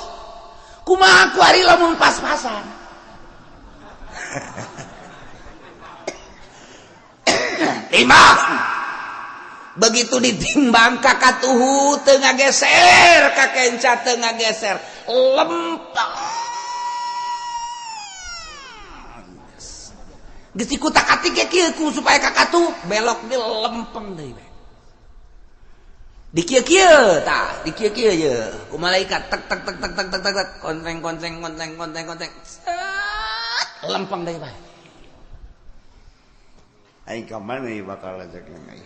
kumaha kuari lamun pas-pasan? Timbang. Begitu ditimbang kakatuhu teu ngageser, kakenca teu ngageser, lempeng. Geus dikutak-atik ge kieu ku supaya kakatuh belok di lempeng deui we. Di kieu-kieu tah, di kieu-kieu ye ku malaikat tek tek tek tek tek tek tek, konteng konteng konteng konteng konteng, set, lempeng deui bae. Aing ka mana ieu bakal ajak aing?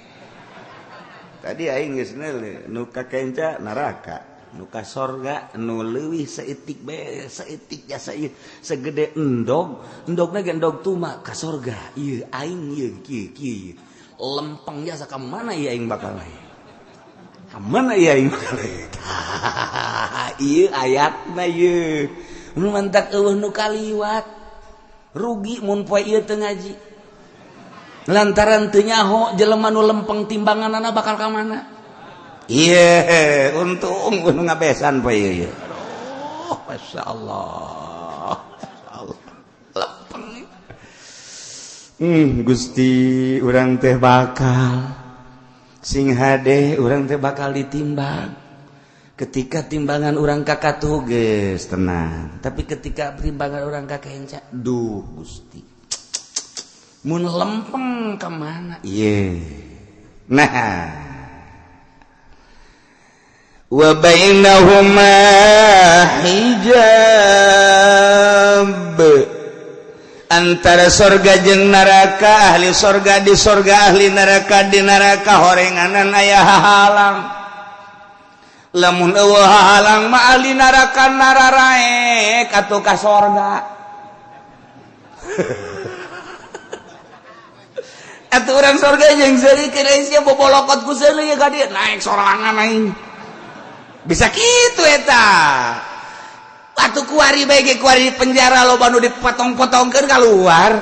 Tadi aing geus neuleuh nu ka kenca neraka, nu ka sorga nu leuwih saeutik bae, saeutik jasa ieu segede endog, endogna ge endog tuma ka sorga. Ieu aing ieu kieu kieu lempeng jasa ka mana ieu aing bakal ieu? Ka mana ieu aing bakal ieu? Ieu ayatna ieu. Nu mantak eueuh nu kaliwat. Rugi mun poe ieu teu ngaji. Lantaran teu nyaho jelema nu lempeng timbanganana bakal ka mana. Ieu untung nu ngabesan poe ieu. Aduh, masyaallah. Masyaallah. Lempeng. Gusti urang teh bakal sing hade, urang teh bakal ditimbang. Ketika timbangan urang kakatuh geus tenang, tapi ketika timbangan urang kakenca, duh Gusti, mun lempeng ka mana? Ieu. Nah, wa bainahuma hijab, antara sorga jeung neraka, ahli sorga di sorga, ahli neraka di neraka, horenganan aya hahalang. Lamun eueuh hahalang mah ahli neraka nararaek atuh ka sorga. Atuh urang sorga jeung seurikeun euy sia bobolokot ku seuleuh ka dieu naek sorangan aing. Bisa kitu eta. Atuh kuari bae ge kuari di penjara loba nu dipotong-potongkeun keluar.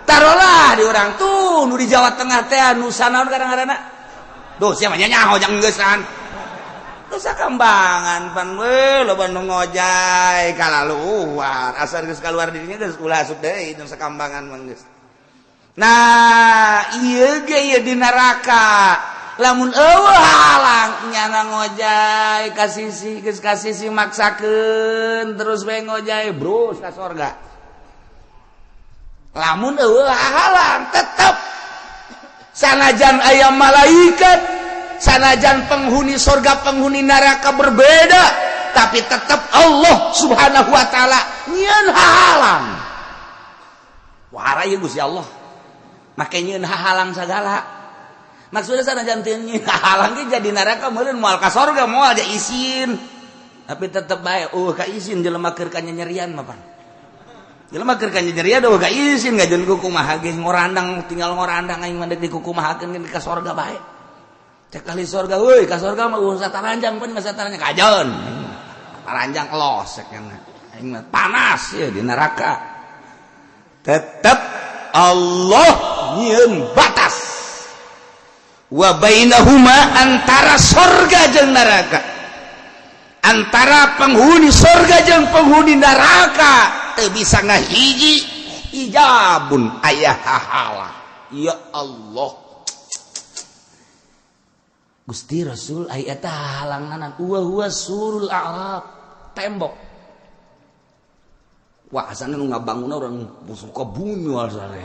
Tarolah di urang tuh nu di Jawa Tengah teh nu sanaon kadang-kadang. Duh sia mah nyaho jang geusan. Atuh sakambangan pan we loba nu ngojay kalaluar. Asal geus kaluar dirinya geus ulah asup deui nu sakambangan mah geus. Nah, ieu ge ieu di neraka. Lamun eueuh halang nyana ngojay ka sisi geus ka sisi maksakeun terus we ngojay bros ka sorga. Lamun eueuh halang tetep sanajan aya malaikat, sanajan penghuni sorga penghuni neraka berbeda, tapi tetap Allah Subhanahu wa taala nyieun halang. Wah, ieu Gusti Allah. Make nyieun halang sagala. Maksudnya sanajan teu nyieun halang ge jadi neraka meureun moal ka sorga moal ja isin. Tapi tetep bae eueuh ka isin jelema keur kanyanyerian mah pan. Jelema keur kanyanyerian eueuh ka isin ngajeun kumaha ge ngorandang tinggal ngorandang aing mah deuk dikukumahakeun ge ka sorga bae. Cek ahli sorga euy ka sorga mah eueuh sataranjang pan masa taranjang kajeun. Taranjang los cek aing mah panas ya di neraka. Tetep Allah nyieun batas. Wa bainahuma antara sorga jeung neraka, antara penghuni sorga jeung penghuni neraka teu bisa ngahiji hijabun aya hahala. Ya Allah Gusti Rasul aya eta halanganan wa huwa surul a'raf, tembok. Wah asana nu ngabangun orang suka bumi asana.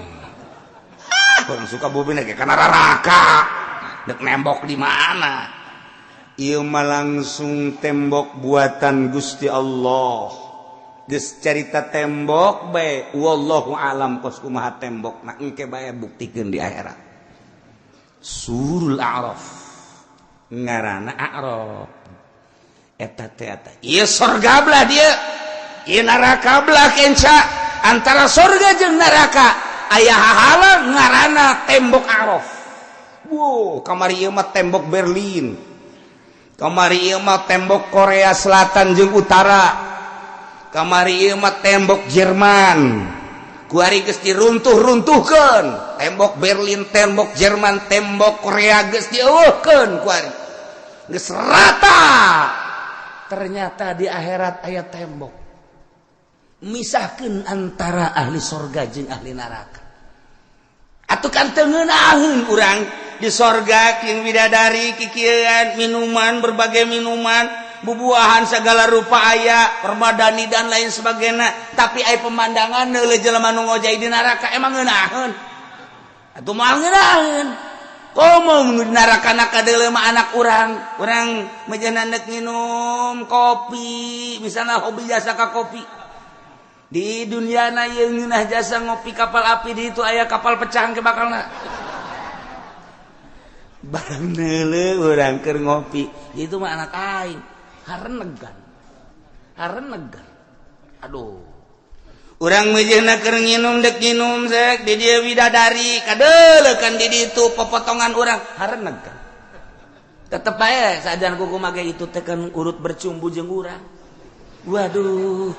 Orang suka bumi ge kana neraka. Dek nembok di mana? Ieu mah langsung tembok buatan Gusti Allah. Geus carita tembok bae wallahu alam kos kumaha tembok na engke bae buktikeun di akhirat. Surul A'raf. Ngaranna A'raf. Eta teh eta. Ieu sorga belah dieu. Ieu neraka belah kenca. Antara sorga jeung neraka aya hahalang ngaranna tembok A'raf. Wow, kamari ieu mah tembok Berlin. Kamari ieu mah tembok Korea Selatan jeung Utara. Kamari ieu mah tembok Jerman. Kuari geus diruntuh-runtuhkeun. Tembok Berlin, tembok Jerman, tembok Korea geus dieuweuhkeun kuari. Geus rata. Ternyata di akhirat aya tembok. Misahkeun antara ahli sorga jeung ahli neraka. Atuh kan teu ngeunaheun urang di sorga king bidadari kikieuan minuman berbagai minuman bubuahan segala rupa aya permadani dan lain sebagainya, tapi aya pemandangan neuleuh jelema nu ngojay di neraka emang ngeunaheun atuh moal ngeunaheun. Komo nu di neraka na kadeuleuh mah anak urang, urang meujeuhna neuk nginum kopi misalna hobi jasa ka kopi di dunia na ieu ngeunah jasa ngopi kapal api di itu aya kapal pecah ke bakalna. Barang neuleuh urang keur ngopi itu mah anak aing harenegan harenegan. Aduh urang meujeuhna keur nginum deuk nginum sek di dieu bidadari kadeuleuh di ditu popotongan urang harenegan. Tetep bae sajan kuku mage itu teh kan urut bercumbu jeung urang. Waduh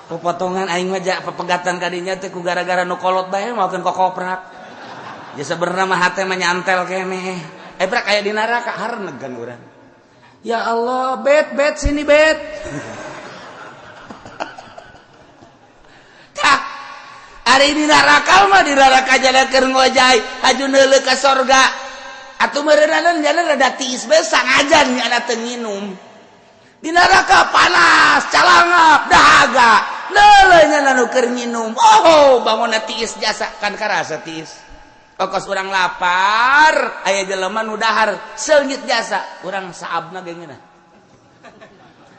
popotongan aing mah ja pepegatan kadinya teh ku gara-gara nu kolot bae maokeun kokoprak. Ya sebenarnya mah hate mah nyantel keneh. Prak aya di neraka harenegan urang. Ya Allah, bet bet sini bet. Tah, ari di neraka mah di neraka jalan keur ngojay, haju neuleuh ka sorga. Atuh meureunana jalan rada tiis bae sangajan nyana teu nginum. Di neraka panas, calangap, dahaga. Neuleuh nyana nu keur nginum. Oh, bangunna tiis jasa kan karasa tiis. Kokos urang lapar, aya jelema nu dahar seungit jasa, urang saabna ge ngeunah.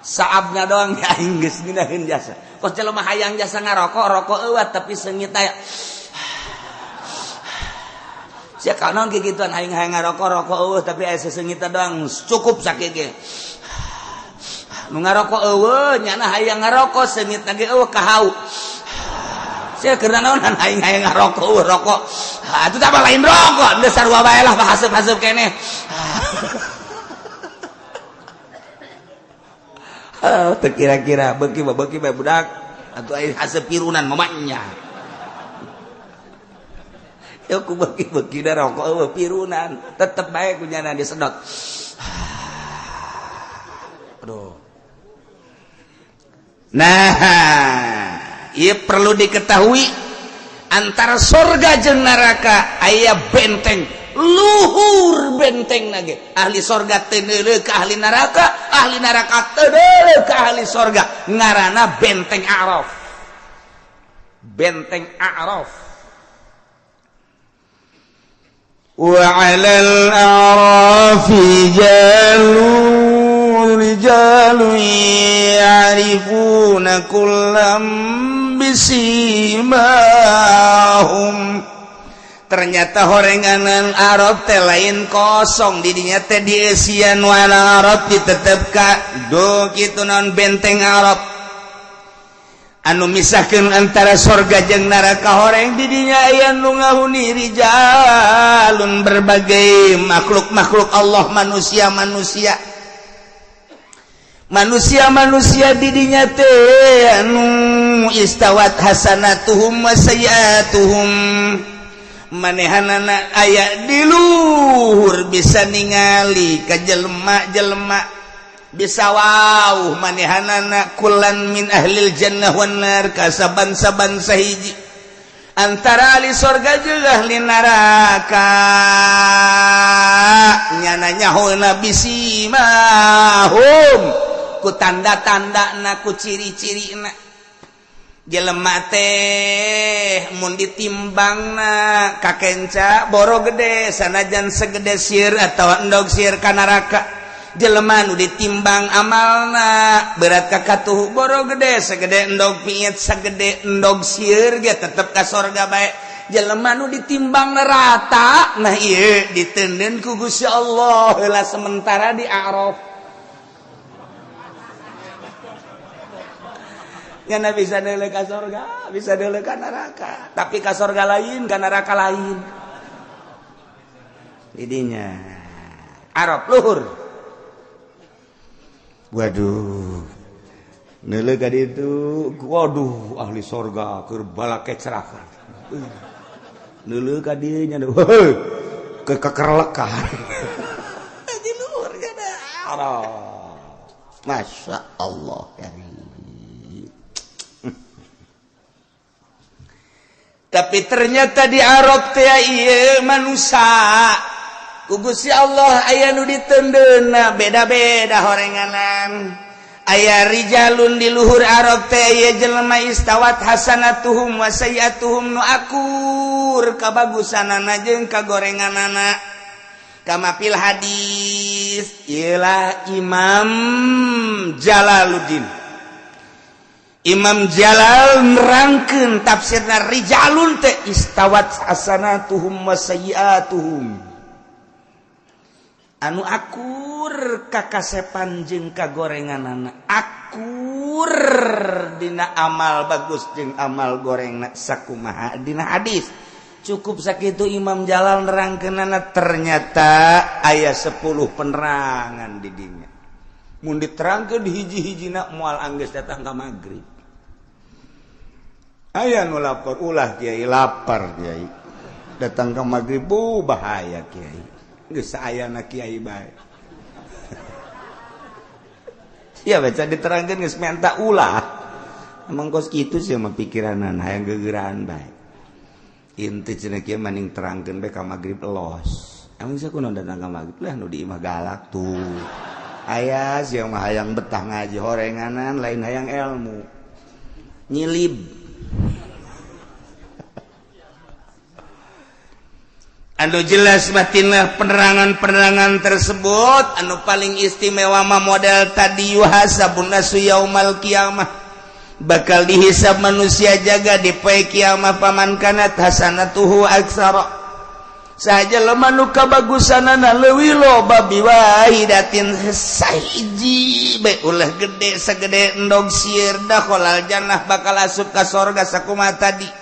Saabna doang ya aing geus ngeunaheun jasa. Kos jelema hayang jasa ngarokok, rokok eueuh tapi seungit aya. Sia kanaon kikituan aing hayang ngarokok, rokok eueuh tapi aya seseungitna doang cukup sakieu ge. Nu ngarokok eueuh nyana hayang ngarokok seungitna ge eueuh kahau. Sia keur naonan aing hayang ngarokok eueuh rokok. Atuh tah lain rokok, geus sarua bae lah haseup-haseup keneh. Teu kira-kira beuki mah beuki bae budak. Atuh aing haseup pirunan mamanya. Ya ku beuki-beuki da rokok eueuh pirunan, tetep bae ku nyana disedot. Aduh. Nah, ieu perlu diketahui antara sorga jeung neraka aya benteng luhur, benteng nage ahli sorga teu neuleuh ka ahli neraka teu neuleuh ka ahli sorga, ngaranna benteng A'raf, benteng A'raf. Wa 'alal a'rafi rijalun ya'rifuna kullam bisimahum. Ternyata horenganan Arab teh lain kosong, didinya teh dieusian wana Arab ditetep ka do kitu naon benteng Arab anu misahkeun antara sorga jeung neraka. Horeng didinya aya nu ngahuni rijalun, berbagai makhluk-makhluk Allah, manusia-manusia, manusia-manusia didinya teh anu istawat hasanatuhum wa sayyiatuhum, manehanana aya di luhur bisa ningali ka jelema-jelema, bisa wow manehanana kullan min ahlil jannah wan nar, ka saban-saban sahiji antara ahli sorga jeung ahli neraka, nyana nyahona bisimahum, ku tanda-tanda na, ku ciri-ciri na. Jelema teh mun ditimbangna kakenca boro gede, sanajan segede sir atau endog sir ka neraka. Jelema nu ditimbang amalna berat ka katuhu boro gede segede endog piit, segede endog sieur ge tetep ka sorga bae. Jelema nu ditimbang rata, nah ieu diteundeun ku Gusti Allah heula sementara di A'raf. Ngana bisa deuleu ka sorga, bisa deuleu ka neraka, tapi ka sorga lain, ka neraka lain. Didinya Arab luhur. Waduh, neuleuh ka ditu, waduh, ahli sorga keur balake ceraka. Neuleuh ka dieu nya, ke kekerlekan di luhur kana Arab. Masya Allah karim. Tapi ternyata di Arab teh ieu manusia ku Gusti Allah aya nu diteundeunna beda-beda horenganan. Aya rijalun di luhur Arab teh aya jelema istawat hasanatuhum wa sayyiatuhum, nu akur kabagusanana jeung kagorenganana, kama fil hadis. Ialah Imam Jalaluddin, Imam Jalal nerangkeun tafsirna rijalun teh istawat hasanatuhum wa sayyiatuhum, anu akur kakasepan jeung kagorenganana, akur dina amal bagus jeung amal gorengna sakumaha dina hadis. Cukup sakitu Imam Jalal nerangkeunana, ternyata aya 10 penerangan di dinya. Mun diterangkeun hiji-hijina moal anggeus datang ka magrib. Aya nu lapor, ulah kiai, lapar kiai, datang ke magrib bu bahaya kiai, geus saayana kiai bae. Ya baca diterangkeun geus menta ulah. Emang kos kitu sih mah pikiranan hayang gegeraan bae. Inti cenah kieu maning terangkeun bae ka magrib los. Emang sakunaon datang ka magrib lah nu di imah galak tuh. Aya sia mah hayang betah ngaji horenganan, lain hayang ilmu nyilib. Anu jelas batinlah penerangan-penerangan tersebut. Anu paling istimewa mah model tadi yuhasabun nasu yaumal qiyamah, bakal dihisab manusia jaga di poe kiamah, paman kanat hasanatuhu aksara, saja lemah nu kabagusanana leuwih loba biwahidatin sahiji bae ulah gede segede endog sieur dakhalal jannah, bakal asup ka sorga sakumaha tadi.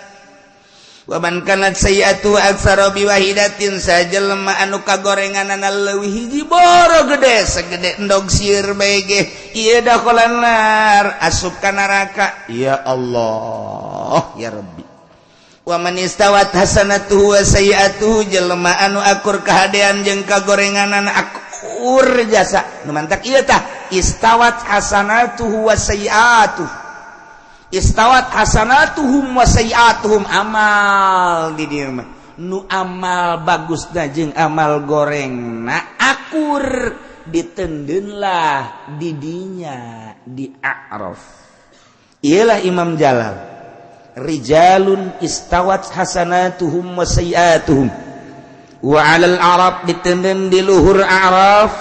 Wa man kanat sayyi'atu aktsara biwahidatin, saja lemah anu kagorenganana leuwih hiji boro gede segede endog sieur bae ge ieu dakhalan nar, asup ka neraka. Ya Allah ya Rabbi. Wa man istawat hasanatuhu wa sayyi'atuhu, jelema anu akur kahadean jeung kagorenganan, akur jasa nu mantak ieu tah Istawat hasanatuhu wa sayyi'atuh. Istawat hasanatuhum wa sayyi'atuhum, amal di dieu mah. Nu amal bagusna jeung amal gorengna akur ditendeunlah di dinya di A'raf. Iyalah Imam Jalal. Rijalun istawat hasanatuhum wa sayyi'atuhum. Wa 'alal Arab ditenden di luhur A'raf.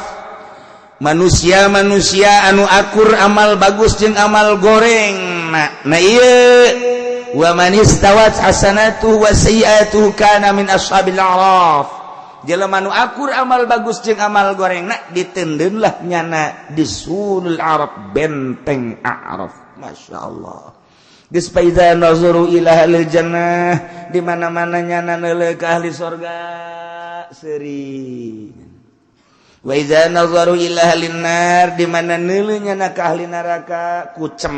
Manusia-manusia anu akur amal bagus jeung amal goreng. Nah ieu wa man istawat hasanatuhu wa sayyi'atuhu kana min ashabil a'raf. Jelema nu akur amal bagus jeung amal goreng na ditendeunlah nyana di sulul Arab, benteng A'raf. Masya Allah. Geus faida nazaru ila ahlil jannah, di mana-mana nyana neuleuh ka ahli sorga seuri. Wa iza nazaru ila ahlin nar, di mana neuleuh nyana ka ahli neraka kucem.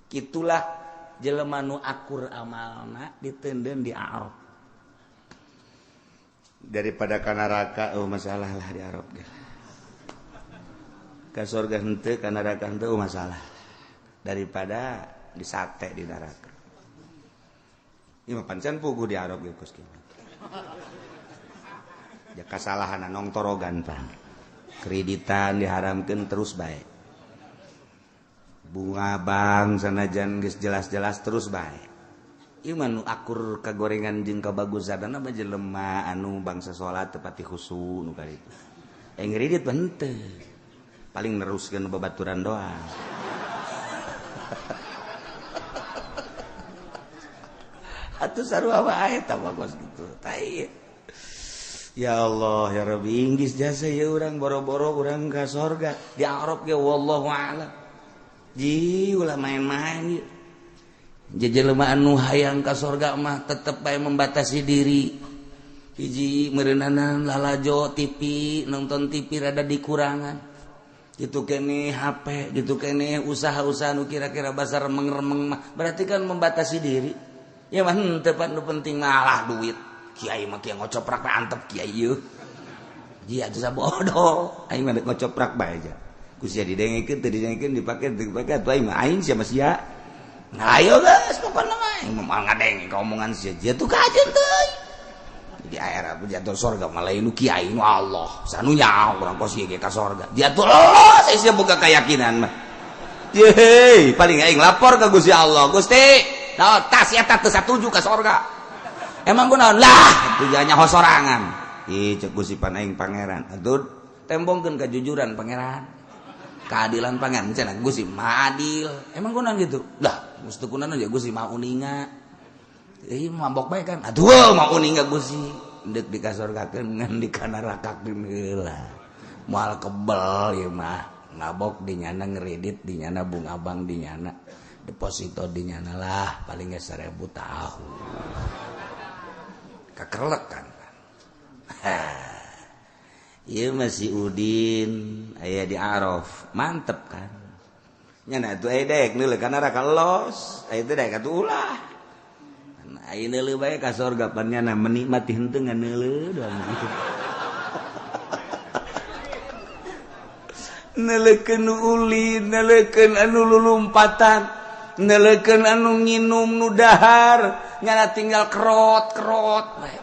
Kitulah jelema nu akur amalna ditendeun di A'raf. Daripada ka neraka oh masalah lah di Arab ge. Ka surga henteu, ka neraka henteu oh masalah. Daripada disate di neraka. Ieu mah pancen puguh di Arab ge kos kieu. Ya kasalahan nongtorogan pan. Kreditan diharamkeun terus bae. Bunga bank sanajan geus jelas-jelas terus bae. Ieu mah nu akur kagorengan jeung kabagusanna mah jelema anu bangsa salat teu pati khusu nu karitu. Ngredit mah henteu. Paling neruskeun babaturan doang. Atuh sarua wae eta mah kos kitu. Tai. Ya Allah ya Rabbi, inggis jasa ya urang boro-boro urang ka sorga di Arab ge wallahu a'lam. Ji ulah main-main ieu. Jelema anu hayang ka sorga mah tetep bae membatasi diri. Hiji meureunana lalajo TV, nonton TV rada dikurangan. Gitu kene HP, gitu kene usaha-usaha nu kira-kira basa remeng-remeng mah berarti kan membatasi diri. Ya mah henteu pan nu penting malah duit. Kiai mah kieu ngocoprak bae antep kiai ieu. Ji atuh sabodo, aing mah ngocoprak bae aja. Ku sia didengekeun teu didengekeun dipake teu dipake atuh aing mah aing sia mah sia. Nah ayo geus pokona mah aing mah ngadenge ka omongan sia. Jia tuh kajeun teuing. Di air aku jatuh sorga malah nu kiai nu Allah. Sanu nyaho urang kos ieu ge ka sorga. Jatuh Allah sia boga keyakinan mah. Yeay, paling aing lapor ka Gusti Allah. Gusti, naon tas eta teu satuju ka sorga. Emang kunaon lah tujuannya sorangan. Ih cek Gusti pan aing pangeran. Atuh tembongkeun kejujuran pangeran. Keadilan pangeran cenah Gusti mah adil. Emang kunaon gitu? Lah, mesti kunaon ya Gusti mah uninga. Ih mabok bae kan. Aduh mah uninga Gusti. Deuk dikasorgakeun ngan dikanarakakeun heula. Moal kebel ieu mah. Mabok di nyana ngredit di nyana bunga bank di nyana deposito di nyana lah paling ge 1000 tahu. Kakerlek kan. Ieu masih Udin aya di Araf, mantep kan. Nya atuh aya daek neuleuh ka neraka los, aya teh daek atuh ulah. Aya neuleuh bae ka sorga pan nyana menikmati henteu ngan neuleuh doang gitu. Neuleukeun nu ulin, neuleukeun anu lulumpatan, neuleukeun anu nginum nu dahar, nyana tinggal kerot-kerot bae.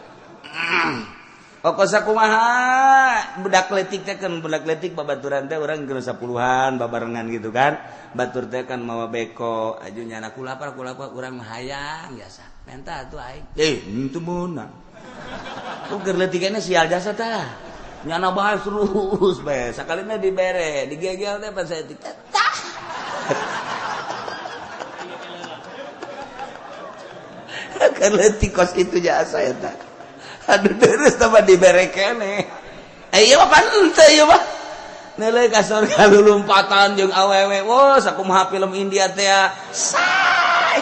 Pokok sakumaha budak letik teh kan budak letik babaturan teh urang keur 10-an babarengan gitu kan. Batur teh kan mawa beko, aju nyana kulapar kulapar urang mah hayang jasa. Menta atuh aing. Henteu meunang. Ku keur leutikana sial jasa tah. Nyana bae terus bae. Sakalina dibere, digegel teh pan saeutik teh. Tah. Keur leutik kos kitu jasa eta. Aduh terus tambah dibere keneh. Ieu mah pan henteu ieu mah. Neuleuh ka sorga lulumpatan jeung awewe. Wah, sakumaha film India teh. Say.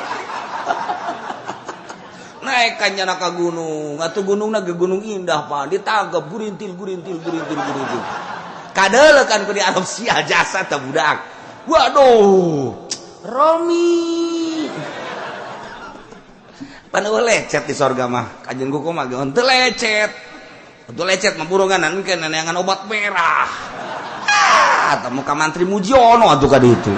Naik kan nyana ka gunung. Atuh gunungna ge gunung indah pan. Ditagep gurintil gurintil gurintil gurintil. Kadeuleuh kan ku di Arab sia jasa teh budak. Waduh. Romi. Pan eueuh lecet di sorga mah. Kajeun kuku mah ge henteu lecet. Henteu lecet mah burungan engke neangan obat merah. Tah muka mantri Mujiono atuh ka ditu.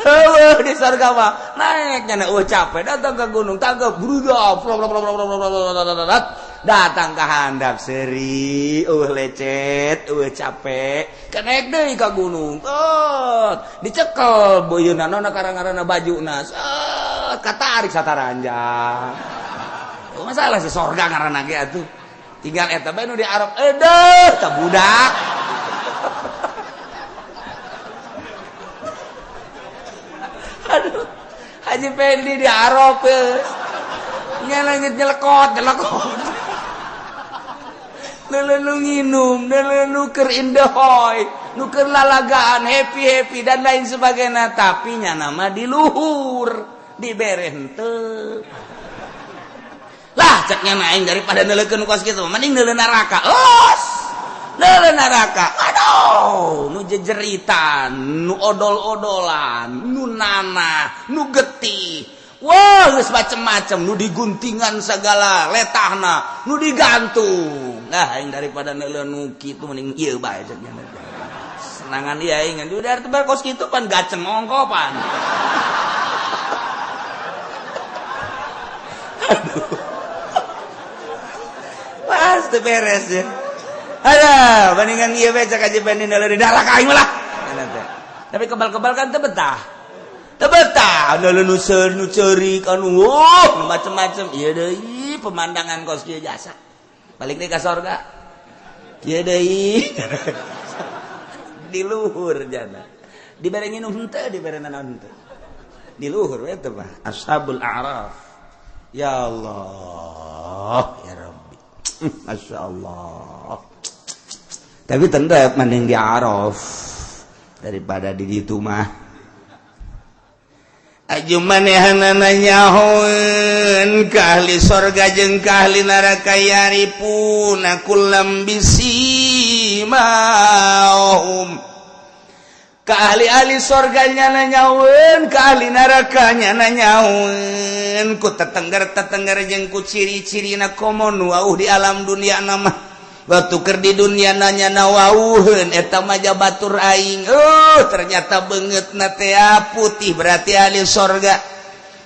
Heueuh di surga mah naik nya eueuh capek datang ke gunung tangga bruda datang ke handap seri eueuh lecet eueuh capek kenaik deui ka gunung tot dicekel boyeuna nona karang-karana bajuna set katarik sataranjang. Masalah si sorga ngaranna ge atuh tinggal eta bae nu di Arab edeuh ta budak. Aduh, Haji Pendi di Arab nyelengit nyelekot nyelekot lelelu nginum lelelu keur indehoy nu keur lalagaan happy happy dan lain sebagainya tapi nya nama di luhur dibere henteu lah ceknya aing daripada neuleukeun kos kitu mending neuleuh neraka los neuleuh neraka. Aduh, nu jejeritan, nu odol-odolan, nu nanah, nu getih. Wah, geus macem-macem, nu diguntingan segala letahna, nu digantung. Nah, aing daripada neuleuh nu kitu mending ieu bae cek nya. Senangan ieu aing ngan udah tebal kos kitu pan gaceng ongkopan. Aduh. Pas teu beres ya. Ada, bandingan ieu bae cak Haji Pendi neuleuh di neraka aing lah. Tapi kebal-kebal kan teu betah. Teu betah, neuleuh nu seur nu ceurik anu wuh macem-macem. Ieu deui pemandangan kos kieu jasa. Balik deui ka sorga. Ieu deui. Di luhur jana. Dibere nginum henteu, dibere nanaon henteu. Di luhur we teh mah Ashabul A'raf. Ya Allah, ya Rabbi. Masya Allah. Tapi tetap mending di Araf daripada di ditu mah. Aju manehanana nyahoeun ka ahli sorga jeung ka ahli neraka yarifuna kullam bisimahum. Ka ahli-ahli sorga nyana nyahoeun, ka ahli neraka nyana nyahoeun ku tetengger-tetengger jeung ku ciri-cirina komo nu wauh di alam dunia nama. Waktu keur di dunia nanya nawauheun eta mah batur aing. Ternyata beungeutna teh putih berarti ahli sorga.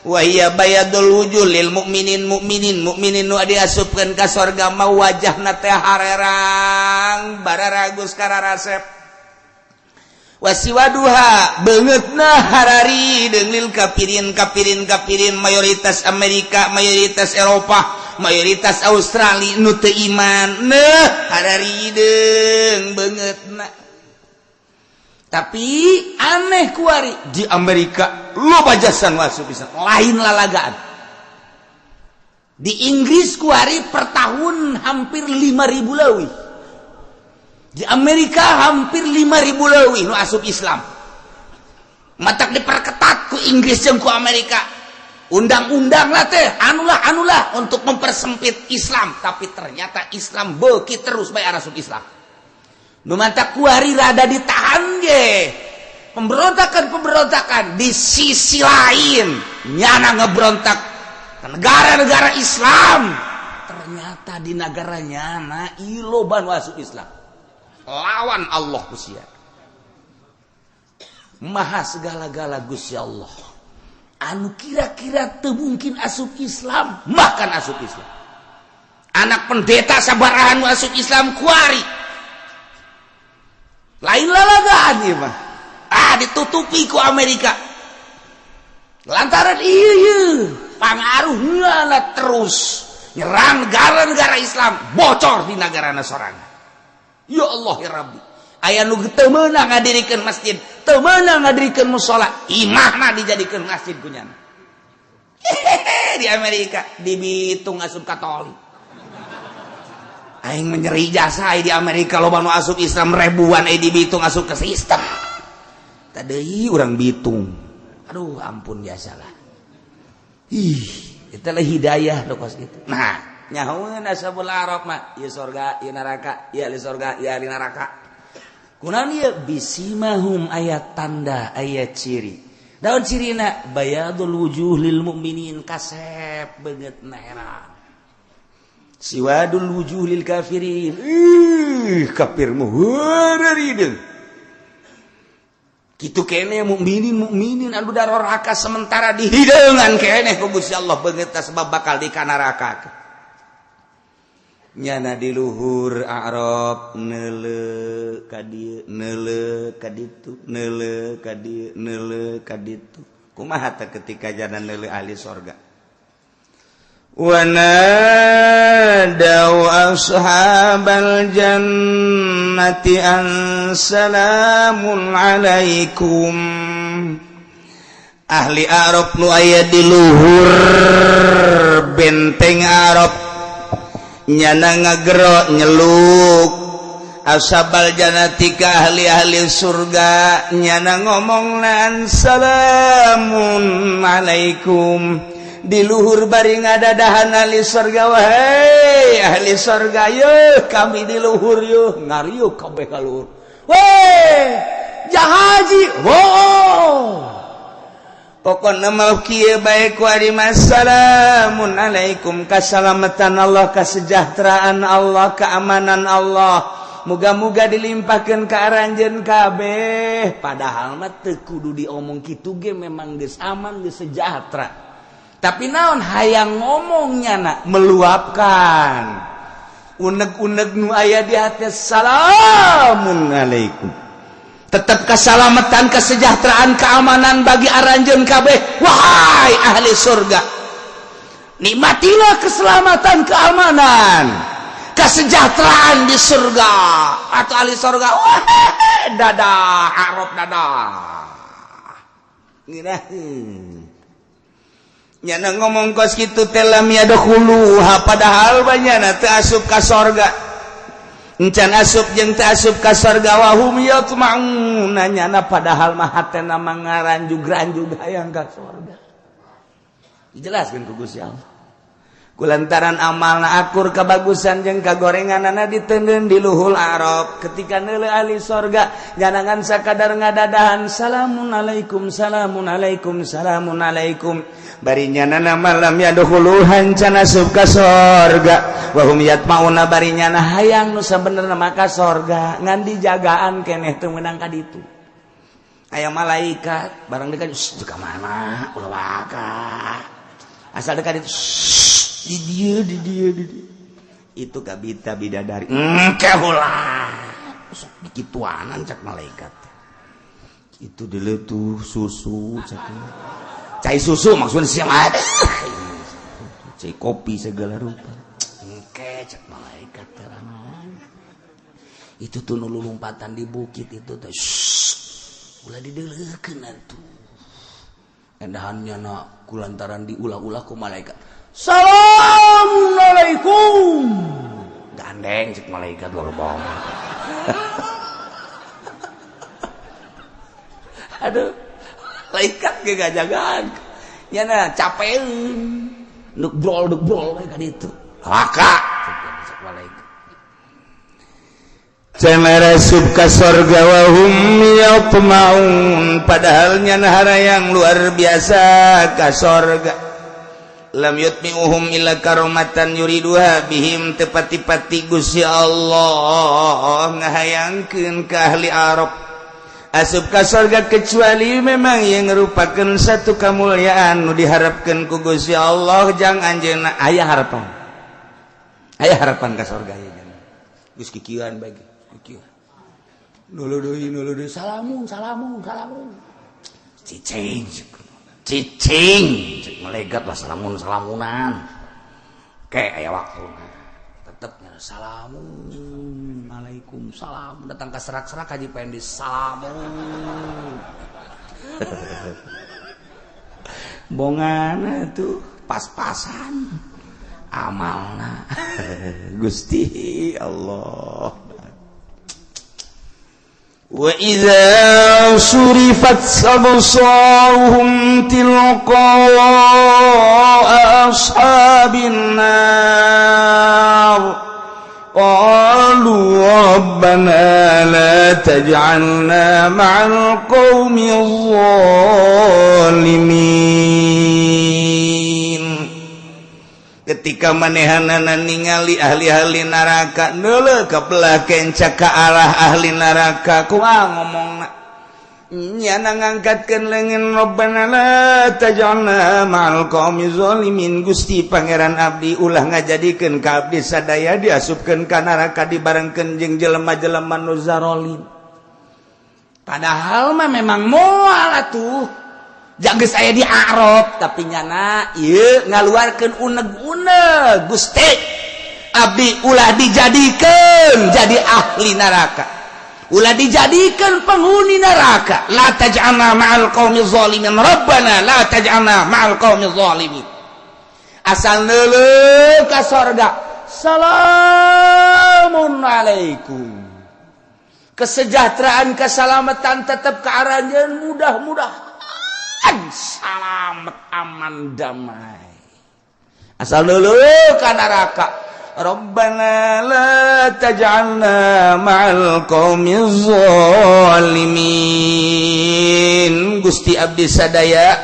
Wa hiya bayadul wujuh lil mukminin mukminin mukminin nu diasupkeun ka sorga mah wajahna teh harerang bararagus kararasep. Wasiwaduha beungeutna harari deung lil kafirin kafirin kafirin mayoritas Amerika mayoritas Eropa mayoritas Australia nu teu iman neh harari deung beungeutna. Tapi aneh kuari di Amerika loba jasan wasu bisa lain lalagaan. Di Inggris kuari per tahun hampir 5.000 leuwih. Di Amerika hampir 5.000 leuwih nu asup Islam. Matak diperketat ku Inggris jeung ku Amerika. Undang-undang lah teh, anulah anulah untuk mempersempit Islam, tapi ternyata Islam beuki terus bae asup Islam. Nu mantak kuari rada ditahan ge. Pemberontakan-pemberontakan di sisi lain nyana ngebrontak ke negara-negara Islam. Ternyata di negara nyana loba nu asup Islam. Lawan Allah Gusti. Maha segala-gala Gusti Allah. Anu kira-kira teu mungkin asup Islam, bahkan asup Islam. Anak pendeta sabarahan asup Islam kuari. Lain lalagaan ieu mah. Ah ditutupi ku Amerika. Lantaran ieu pangaruhna terus nyerang negara-negara Islam, bocor di negarana sorangan. Ya Allah ya Rabbi. Aya nu teu meunang ngadirikeun masjid, teu meunang ngadirikeun musala, imahna dijadikeun masjid ku nyana. Di Amerika dibitung asup Katolik. Aing menyeri jasa di Amerika loba nu asup Islam ribuan di Bitung asup ke sistem. Tadi urang Bitung. Aduh ampun jasalah. Ih, itulah hidayah nu kos kitu. Nah, nyahoeun Ashabul A'raf mah, ieu sorga, ieu neraka, ieu ahli sorga, ieu ahli neraka. Kunaon ieu bisimahum aya tanda, aya ciri. Daun cirina bayadul wujuh lil mukminin kasep beungeutna herang. Siwadul wujuh lil kafirin. Kafir mah heureurideung. Kitu keneh mukminin mukminin anu daroraka sementara dihideungan keneh ku Gusti Allah beungeut sebab bakal di kanaraka. Nyana di luhur A'raf neuleuh ka dieu neuleuh ka ditu neuleuh ka dieu neuleuh ka ditu. Kumaha teh ketika jana neuleuh ahli sorga? Wa nadaw ashabal jannati an salamun alaikum. Ahli Arab nu aya di luhur benteng Arab nyana ngagero nyeluk ashabal jannati ka ahli-ahli surga nyana ngomongna salamun alaikum. Di luhur bari ngadadahan ahli surga, wahai ahli surga yeuh kami di luhur yeuh ngariuh kabeh ka luhur. Weh jahaji oh pokona mah kieu bae ku ari salamun alaikum, kasalamatan Allah, kesejahteraan Allah, keamanan Allah, muga-muga dilimpahkeun ka aranjeun kabeh. Padahal mah teu kudu diomong kitu ge memang geus aman geus sejahtera. Tapi naon hayang ngomongnya nak meluapkan unek-unek nu aya di hati salamun alaikum. Tetap keselamatan, kesejahteraan, keamanan bagi aranjeun kabeh. Wahai ahli surga, nikmatilah keselamatan, keamanan, kesejahteraan di surga. Atau ahli surga, wah dadah Arab dadah. Ngiraheun nyana ngomong kos kitu teh lam yadkhuluha, padahal banyana teu asup ka sorga. Encan asup jeung teu asup ka sorga wa hum yatma'un, nyana padahal mah hatena mah ngaranjug-ranjug hayang ka sorga. Dijelaskeun ku Gusti Allah. Kulantaran amalna akur kebagusan jeung kagorenganana diteundeun di luhul Arab. Ketika neuleuh ahli sorga jangan sakadar ngadadahan salamun alaikum salamun alaikum salamun alaikum. Bari nyanana malam yadkhuluhan can asup ka sorga wa hum yatmauna, bari nyana hayang nu sabenerna mah ka sorga ngan dijagaan keneh teu meunang ka ditu. Aya malaikat barang dekat ka mana ulah waka asal dekat itu di dia di dia di dia itu kabita bidadari engke ulah sok dikituanan cak malaikat itu diletuh susu cak cai susu maksudnya siang ada cai kopi segala rupa engke cak malaikat terangan itu tuh nu lompatan di bukit itu teh ulah dideleukeun atuh endahannya na kulantaran diulah-ulah ku malaikat assalamualaikum gandeng cek malaikat luar bohong. Aduh malaikat ge gajagaan nyana capeun nuk brol bae ka ditu laka cek malaikat cenah asup ka sorga wa hum yatmaun, padahal nyana harayang luar biasa ka sorga. Lam yutmi'uhum illa karomatan yuriduha bihim, tepati-pati Gusti Allah ngahayangkeun ka ahli Arab asup ka sorga kecuali memang yang merupakan satu kemuliaan nu diharapkeun ku Gusti Allah jang anjeunna. Aya harapan, aya harapan ka sorga ieu geus kikieuan bae kikieuan nulu deui salamun salamun salamun cicing cicing cek malaikat lah salamun salamunan kayak aya waktu tetep salamun alaikum salam datang ke serak-serak haji pengen di salamun bongana tuh pas-pasan amalna Gusti Allah. Wa idza surifat absaruhum tilqa ashabin nar qalu rabbana la taj'alna ma'al qaumil zalimin. Ketika manehanana ningali ahli-ahli neraka, neuleuh ka belah kenca ka arah ahli neraka, kumaha ngomongna? Nyana ngangkatkeun leungeun, "Rabbana la taj'alna ma'al qaumi zalimin." Gusti Pangeran abdi, ulah ngajadikeun ka abdi sadaya diasupkeun ka neraka dibarengkeun jeung jelema-jelema nu zarolim. Padahal mah memang moal atuh jaga saya di Arab, tapi nyana ieu ngaluarkeun uneg-uneg, "Gusti abdi, ulah dijadikeun jadi ahli neraka, ulah dijadikan penghuni neraka." La taj'alna ma'al qaumi zalimin, Rabbana la taj'alna ma'al qaumi zalimin. Asal neuleuh ka sorga, "Salamun alaikum," kesejahteraan, keselamatan tetap ke aranjeun, mudah-mudahan salamet, aman, damai. Asal neuleuh ka neraka, "Rabbana la taj'alna ma'al qaumiz zalimin." Gusti abdi sadaya,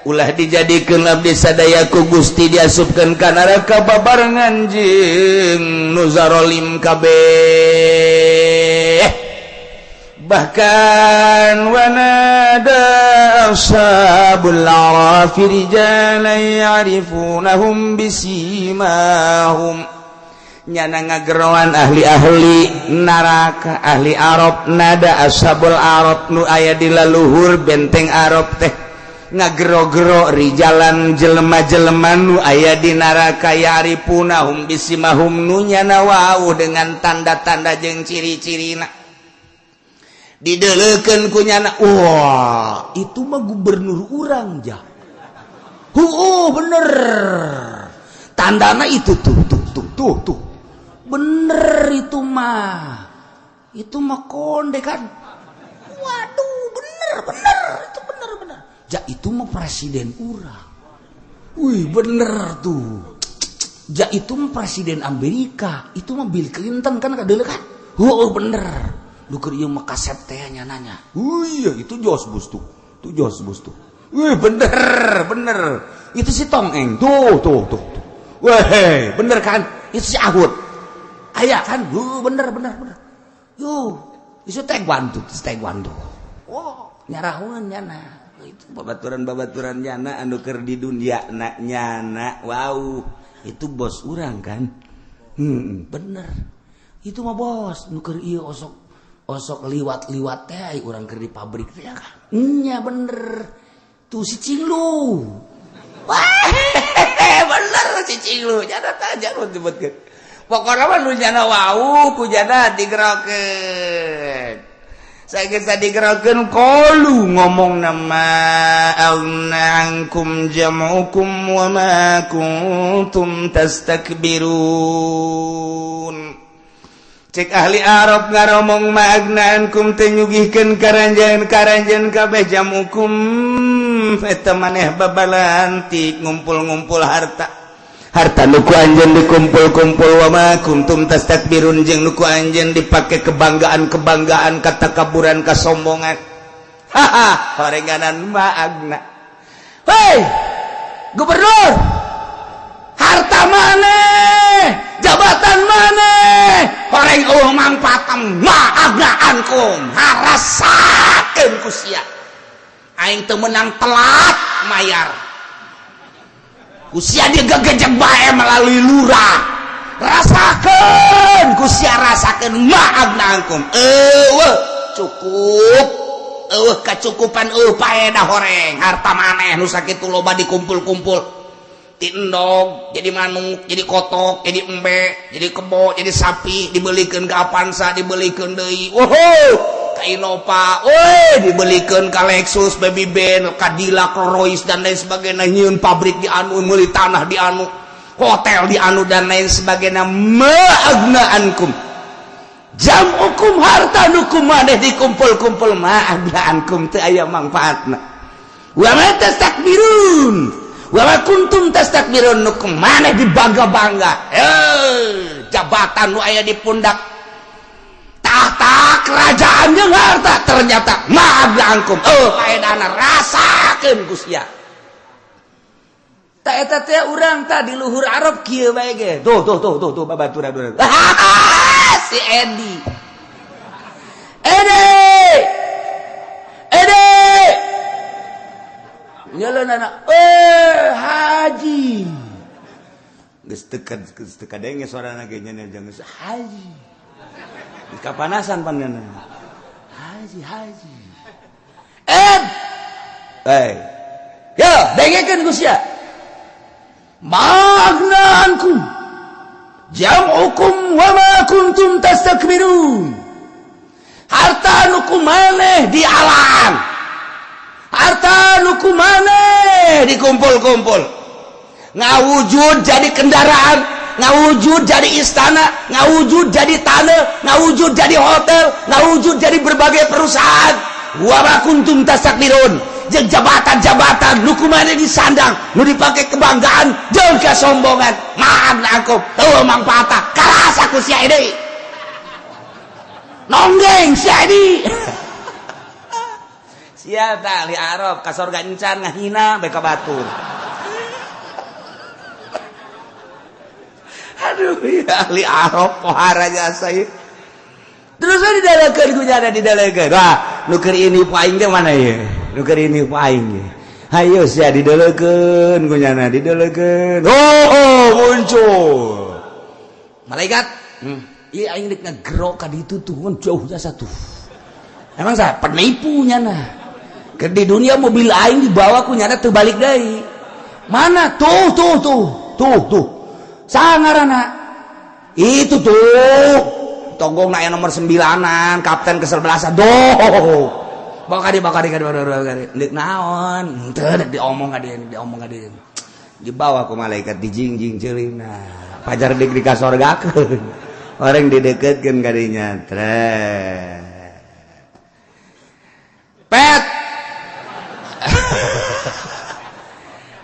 ulah dijadikeun abdi sadaya ku Gusti diasupkeun ka neraka babarengan jeung nu zarolim kabeh. Bahkan wanada ashabul a'rafi rijalan ya'rifunahum bisimahum. Nyana ngageroan ahli-ahli neraka, ahli Arab, nada ashabul Arab nu aya di laluhur benteng Arab teh ngagero-gero rijalan, jelema-jelema nu aya di neraka, ya'rifunahum bisimahum, nu nyana wau dengan tanda-tanda jeung ciri-cirina. Dideleukeun ku nyana, "Wah, itu mah gubernur urang jah. Huuh, bener tandana itu tuh tuh tuh tuh tuh, bener itu mah konde kan. Waduh, bener bener itu, bener bener ja, itu mah presiden urang. Wih, bener tuh ja, itu mah presiden Amerika, itu mah Bill Clinton kan, kadele kan. Oh, bener lu, keur ieu mah kasep teh nanya. Wih, itu Jos Bus tuh tuh, Jos Bus tuh. Wih, bener bener itu si Tong Eng tuh tuh tuh tuh. Weh, bener kan itu si Ahud aya kan. Bener bener bener. Yo, itu taekwondo, taekwondo. Oh, nyarahun nyana itu babaturan-babaturan nyana anu keur di dunia na nyana wow, itu bos urang kan. Bener itu mah bos nu keur ieu osok osok liwat-liwat teh urang keur di pabrik teh kan nya. Bener tuh si Cinglu. Wah, bener si Cinglu nyana tah, jangan disebutkeun. Pokoknya mah nu nyana wau ku jana digerokeun. Saya digerokeun, qalu ngomong nama, "Aghna ankum jam'ukum wa ma kuntum tastakbirun." Cek ahli Arab ngaromong, "Ma aghna ankum, teu nyugihkeun karanjeun karanjeun kabeh, jam'ukum, eta maneh babalantik ngumpul-ngumpul harta, harta nu ku anjeun dikumpul-kumpul, wa ma kuntum tastakbirun, jeung nu ku anjeun dipake kebanggaan-kebanggaan, katakaburan, kasombongan." Haha, horenganan ma aghna. Hei gubernur, harta maneh, jabatan maneh, horeng eueuh mangpaatna. Ma aghna ankum, harasakeun ku sia, aing teu meunang telat mayar ku sia, digegejek bae melalui lurah. Rasakeun ku sia, rasakeun. Ma aghna ankum, eueuh cukup, eueuh kacukupan, eueuh paedah horeng harta maneh nu sakitu loba dikumpul-kumpul, ti endog jadi manuk, jadi kotok, jadi embe, jadi kebo, jadi sapi, dibelikan ke Avanza, dibelikan deui, wow, ka Innova, woi, dibelikan ka Lexus, Baby Benz, Cadillac, Rolls dan lain sebagainya, nyieun pabrik di anu, meuli tanah di anu, hotel di anu, dan lain sebagainya. Ma aghna ankum jam'ukum, harta nu ku maneh dikumpul-kumpul, ma aghna ankum, teu aya mangfaatna, wa ma tastakbirun, wa kuntum tastakbirun, nu maneh dibangga-bangga, eh, jabatan nu aya di pundak, tahta kerajaan jeung harta, ternyata ma aghna ankum, oh, paedana, rasakeun ku sia. Tah eta teh urang tah di luhur Arab kieu bae ge. Tuh tuh tuh tuh tuh babaturan urang. Si Edi. Edi! Edi! Nyeleunana, eh haji. Geus teu geus teu kadenge sorana ge nya jeung geus haji. Kapanasan panena. Haji haji. Ed. Hey. Ya, dengekeun ku sia. Ma aghna ankum jam'ukum wa ma kuntum tastakbirun. Harta nu ku maneh dialaan. Harta nu ku maneh dikumpul-kumpul. Ngawujud jadi kendaraan, ngawujud jadi istana, ngawujud jadi tanah, ngawujud jadi hotel, ngawujud jadi berbagai perusahaan. Wa ma kuntum tastakbirun. Jeung jabatan-jabatan nu ku maneh disandang, nu dipake kebanggaan jeung kesombongan. Ma aghna ankum, teu mangfaatna. Kalah ku sia ini. Nonggeng sia ini. Sia tah ahli Arab ka sorga encan ngahina bae ka batur. Aduh, ya ahli Arab pohara jasa ieu. Terus we didalekeun ku nyana didalekeun. Wah, nu keur ini ku aing teh mana ieu? Nu keur ini ku aing ge. Hayu sia didalekeun ku nyana didalekeun. Oh, oh muncul. Malaikat. Ieu aing rek ngagerok ka ditu tuh ngan jauh jasa tuh. Emang saya penipu nyana. Keur di dunia mobil aing dibawa ku nyana teu balik deui. Mana? Tuh tuh tuh. Tuh tuh. Sangarana. Itu tuh. Tonggong aya nomor 9-an, kapten ke-11-an. Doh. Bawa ka dieu, bawa ka dieu, bawa ka dieu. Deuk naon? Henteu deuk diomong ka dieu, diomong ka dieu. Dibawa ku malaikat dijingjing ceulina. Pajar deuk dikasorgakeun. Orang dideketkeun ka dinya. Treh. Pet.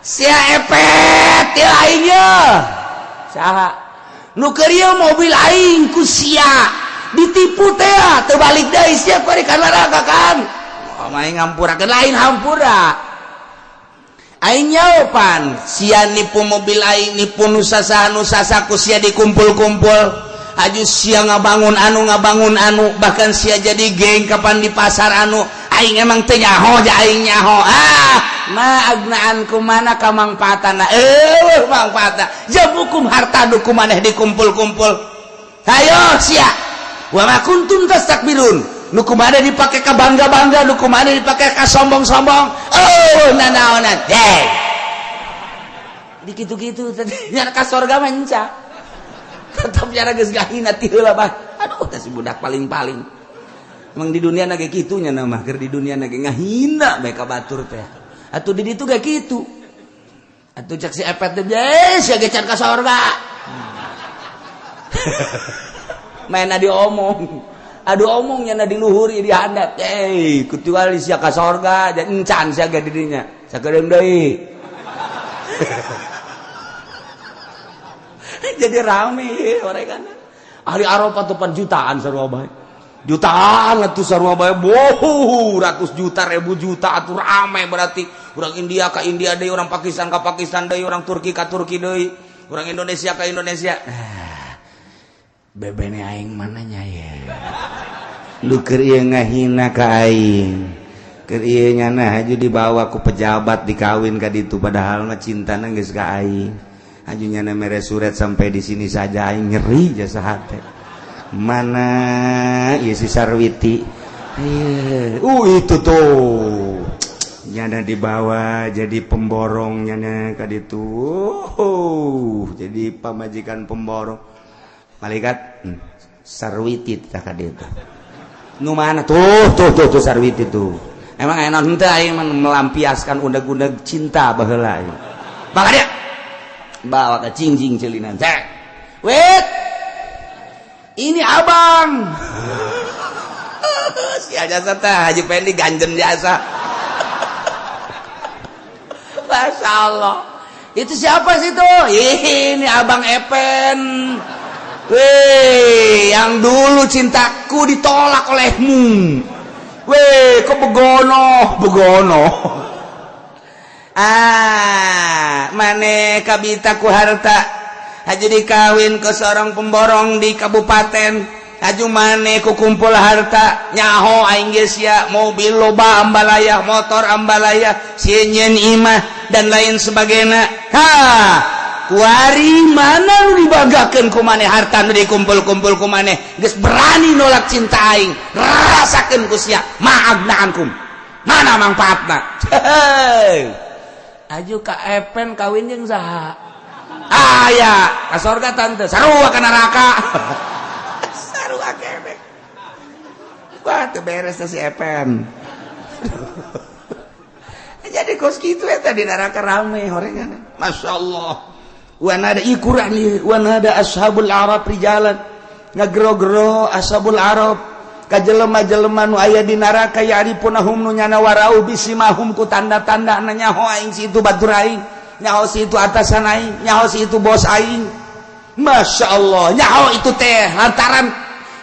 Sia epet ieu aing ye. Saha? Nu keur ieu mobil aing ku sia ditipu teh teu balik deui sia ku ka neraka kan. Oh, aing ngampurakeun lain hampura. Aing nyaopan sia nipu mobil aing nipu nu sasaha nu sasa ku sia dikumpul-kumpul. Aju sia ngabangun anu bahkan sia jadi geng kapan di pasar anu aing emang teu nyaho ja aing nyaho. Ah, ma agnaan ku mana kamangfaatana? Eueuh mangfaatna. Jabukum harta nu ku maneh dikumpul-kumpul. Hayo sia. Wa ma kuntum tastakbirun. Nu ku maneh dipake ka bangga-bangga, nu ku maneh dipake ka sombong-sombong. Eueuh nanaonan. Deh. Di kitu-kitu teh nya ka sorga mah enca. Tetep nyara geus gahina ti heula bah. Aduh teh si budak paling-paling. Emang di dunia na ge kitu nya mah keur di dunia na ge ngahina bae ka batur teh. Atuh di ditu ge kitu. Atuh cek si epet teh sia ge can ka sorga. Maena diomong. Aduh omongnya na di luhur di handap. Eh, kecuali sia ka sorga dan encan sia ge di dinya. Sakedeung deui. Jadi rame mereka. Ahli Arafah tuh jutaan sarua bae. Jutaan atuh sarua bae. Boh, ratus juta, ribu juta atuh rame berarti. Orang India ka India deui, orang Pakistan ka Pakistan deui, orang Turki ka Turki deui, orang Indonesia ka Indonesia. Ah, bebene aing mana nya ye? Lu keur ieu ngahina ka aing. Keur ieu nyana haju dibawa ku pejabat dikawin ka ditu padahal mah cintana geus ka aing. Haju nyana mere surat sampai di sini saja aing nyeri jasa hate. Mana ieu si Sarwiti? Itu tuh. Nyana dibawa jadi pemborong nyana ka ditu. Jadi pamajikan pemborong. Malaikat Sarwiti tah ka ditu. Nu mana tuh tuh tuh tuh Sarwiti tuh. Emang enak henteu aing melampiaskan undeg-undeg cinta baheula ieu. Bawa dia. Bawa ke cingjing celinan. Cek. Wait. Ini abang. Si jasa teh Haji Pendi ganjen jasa. Masya Allah. Itu siapa sih tuh? Ini abang Epen. Weh, yang dulu cintaku ditolak olehmu. Weh, kok begono, begono. Ah, maneh kabita ku harta, haju dikawin ke seorang pemborong di kabupaten. Haju maneh ku kumpul harta, nyaho aing geus sia, mobil loba ambalaya, motor ambalaya, sieun imah dan lain sebagainya. Ha, kuari mana nu dibanggakeun ku maneh? Harta nu dikumpul-kumpul ku maneh geus berani nolak cinta aing, rasakeun ku sia. Ma aghna ankum, mana manfaatna? Aju ka Epen kawin jeung saha? Aya ka sorga tante, sarua ka neraka, sarua keneh. Wah, teu beres si Epen. Jadi kos kitu eta di neraka rame horengan. Masya Allah. Wa nada ieu Quran, wa nada ashabul araf rijalan, ngagero-gero ashabul araf ka jelema-jelema nu aya di neraka, ya'rifunahum, nu nyana warau, bisimahum, ku tanda-tanda na, nyaho aing si itu batur aing, nyaho si itu atasan aing, nyaho si itu bos aing. Masya Allah, nyaho itu teh lantaran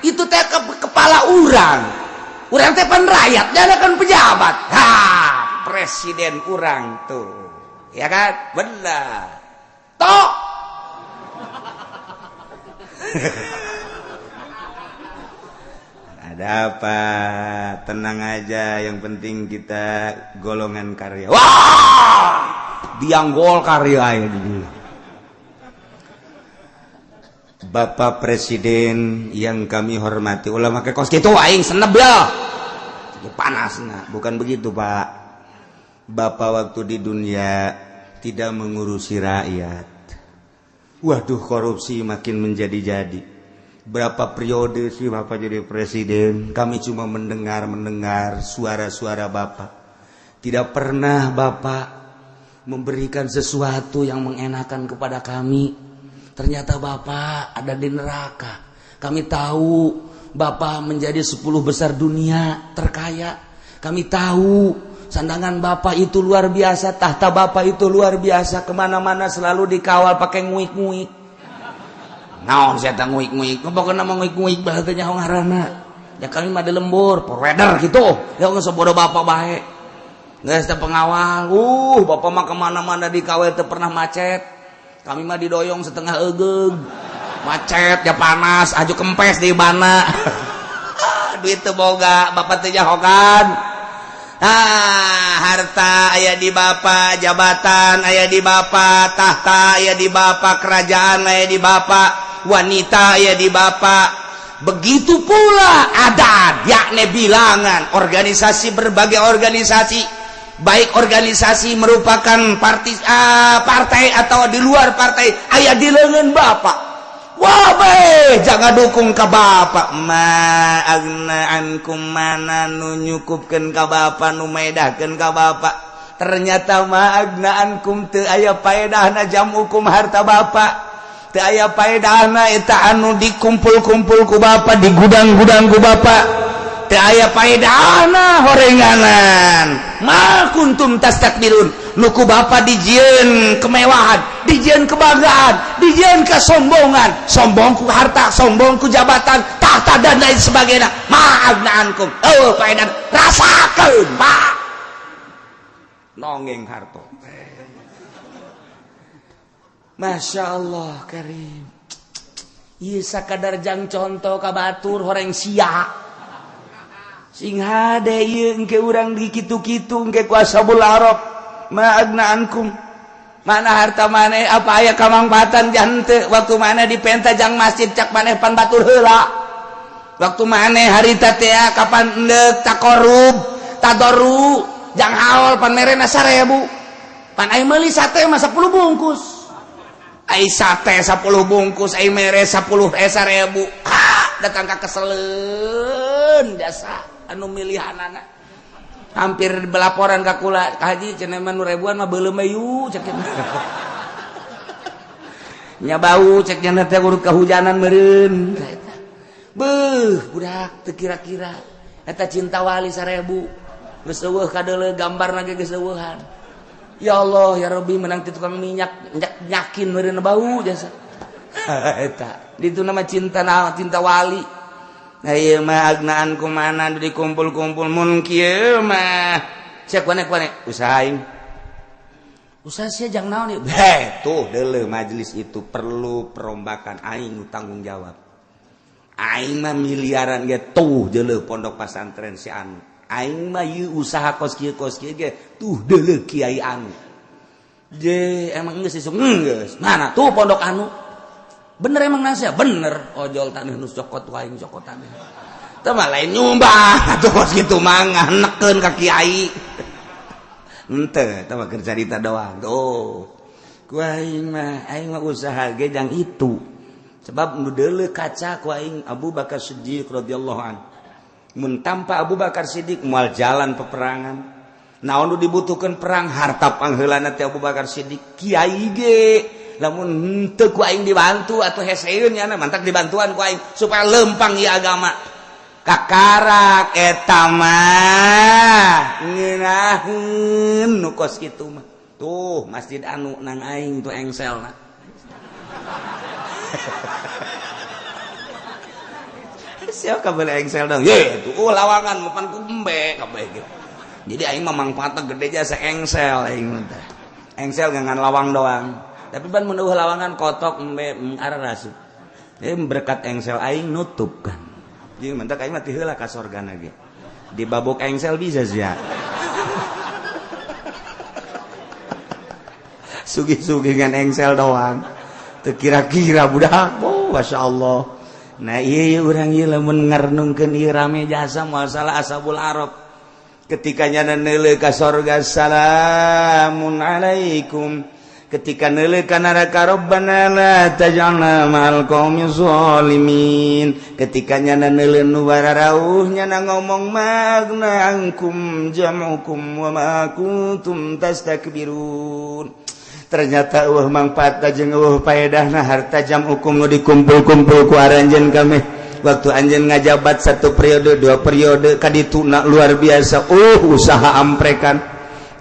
itu teh ke kepala urang, urang teh pan rakyat, dia kan pejabat. Ha, presiden urang tuh, ya kan? Benar toh? Ada apa? Tenang aja, yang penting kita golongan karya. Wah, biang Golkar ya ini. Bapak Presiden yang kami hormati, ulama ke kos gitu aing seneb ya. Panas nah, bukan begitu, Pak. Bapak waktu di dunia tidak mengurusi rakyat. Waduh, korupsi makin menjadi-jadi. Berapa periode sih Bapak jadi presiden, kami cuma mendengar-mendengar suara-suara Bapak. Tidak pernah Bapak memberikan sesuatu yang mengenakan kepada kami. Ternyata Bapak ada di neraka. Kami tahu Bapak menjadi 10 besar dunia terkaya. Kami tahu sandangan Bapak itu luar biasa, tahta Bapak itu luar biasa, kemana-mana selalu dikawal pakai nguik-nguik. Naon saya nguik-nguik? Pokoknya nama nguik-nguik bahasa nyaho ngaranna. Ya kami mah di lembur, provider gitu. Ya geus bodoh bapak bae. Geus teh pengawal. Bapak mah kemana-mana dikawal, teu pernah macet. Kami mah didoyong setengah egeug. Macet ya panas, aju kempes di mana. Duit teu boga, bapak teu nyahokan. Ah, harta aya di bapak, jabatan aya di bapak, tahta aya di bapak, kerajaan aya di bapak, wanita aya di bapak. Begitu pula adat, yakni bilangan organisasi, berbagai organisasi, baik organisasi merupakan partai, partai atau di luar partai, aya di lengan bapak. Wah, jangan dukung ke bapak. Ma aghna ankum, mana nu nyukupkeun ka bapak, nu maedahkeun ka bapak? Ternyata ma aghna ankum, teu aya paedahna jam'ukum, harta bapak teu aya paedahna. Eta anu dikumpul-kumpul ku bapak di gudang-gudang ku bapak teu aya paedahna. Horenganan ma kuntum tastakbirun, nu ku bapak dijieun kemewahan, dijieun kebanggaan, dijieun kesombongan, sombong ku harta, sombong ku jabatan, tahta, dan lain sebagainya. Ma aghna ankum, oh paedan, rasakeun, Pak. Nonggeng harto. Masya Allah karim. Ieu sakadar jang contoh ka batur horeng sia. Sing hade ieu, engke urang di kitu-kitu engke ku ashabul araf. Ma aghna ankum, mana harta maneh? Apa aya kamangfaatan jante waktu maneh dipenta jang masjid, cak maneh pan batur heula? Waktu maneh harita teh kapan endek takorub tadoru jang haul pan merena 1000, pan ai meuli sate mah 10 bungkus, ai sate 10 bungkus ai mere 10 1000. Ha, datang ka keseleun jasa anu milihanana, hampir belaporan ka kula, "Ka haji, cenah mah nu ribuan mah beuleum yu," cek nya, bau cek nya teh, urut kehujanan meureun. Beuh, budak teu kira-kira eta cinta wali 1000 geus eueuh kadeuleu, gambarna ge geus eueuhan. Ya Allah ya Rabbi, menang ti tukang minyak nyakin meureun bau jasa eta. Ditu nama cinta, na cinta wali. Nah, ieu mah aghna ankum, mana dikumpul-kumpul? Mun kieu mah cek wane wane usaha aing. Usaha sia jang naon ieu? Heh, tuh deuleu majelis itu perlu perombakan, aing tanggung jawab. Aing mah miliaran ge tuh deuleu pondok pasantren si anu. Aing mah ieu usaha kos kieu ge tuh deuleu kiai anu. Je emang geus isuk geus. Mana tuh pondok anu? Bener emang nasihat? Bener. Ojol taneuh nu cokot aing cokot taneuh. Teu mah lain nyumbang atuh kos kitu mah nganekeun ka kiai. Henteu, teu mah keur carita doang. Tuh. Ku aing mah usaha ge jang itu. Sebab nu deuleu kaca ku aing Abu Bakar Siddiq radhiyallahu anhu. Mun tanpa Abu Bakar Siddiq moal jalan peperangan. Naon nu dibutuhkeun perang harta pangheulana teh Abu Bakar Siddiq. Kiai ge lamun henteu ku aing dibantu atuh heseun nya mantak dibantuan ku aing supaya lempang ieu agama. Kakarak eta mah ngeunaheun nu kos kitu mah. Tuh masjid anu nang aing tuh engselna. Siapa kabeh engsel dong? Ye tuh lawangan mapan ku embe kabeh ge. Jadi aing mah mangfaatna gede jasa engsel aing teh. Engsel ngan lawang doang. Tapi ban mun eueuh lawangan kotok embe ararasup. Berkat engsel aing nutup kan. Jeung mantak aing mah ti heula ka sorgana ge. Dibabok engsel bisa sia. Sugih-sugih ngan engsel doang. Teu kira-kira budak. Oh, masyaallah. Nah ieu urang ieu lamun ngarenungkeun ieu rame jasa moal salah ashabul arab. Ketika nyana neuleuh ka sorga salamun alaikum. Ketika neuleuh ka neraka rabbana la taj'alna ma'al qaumi zalimin. Ketika nyana neuleuh nu bararauh nyana ngomong magna angkum jam'ukum wa ma kuntum tastakbirun. Ternyata eueuh mangfaatna jeung eueuh paedahna harta jam'ukum nu dikumpul-kumpul ku aranjeun kami. Waktu anjeun ngajabat satu periode dua periode kadituna luar biasa. Usaha amprekan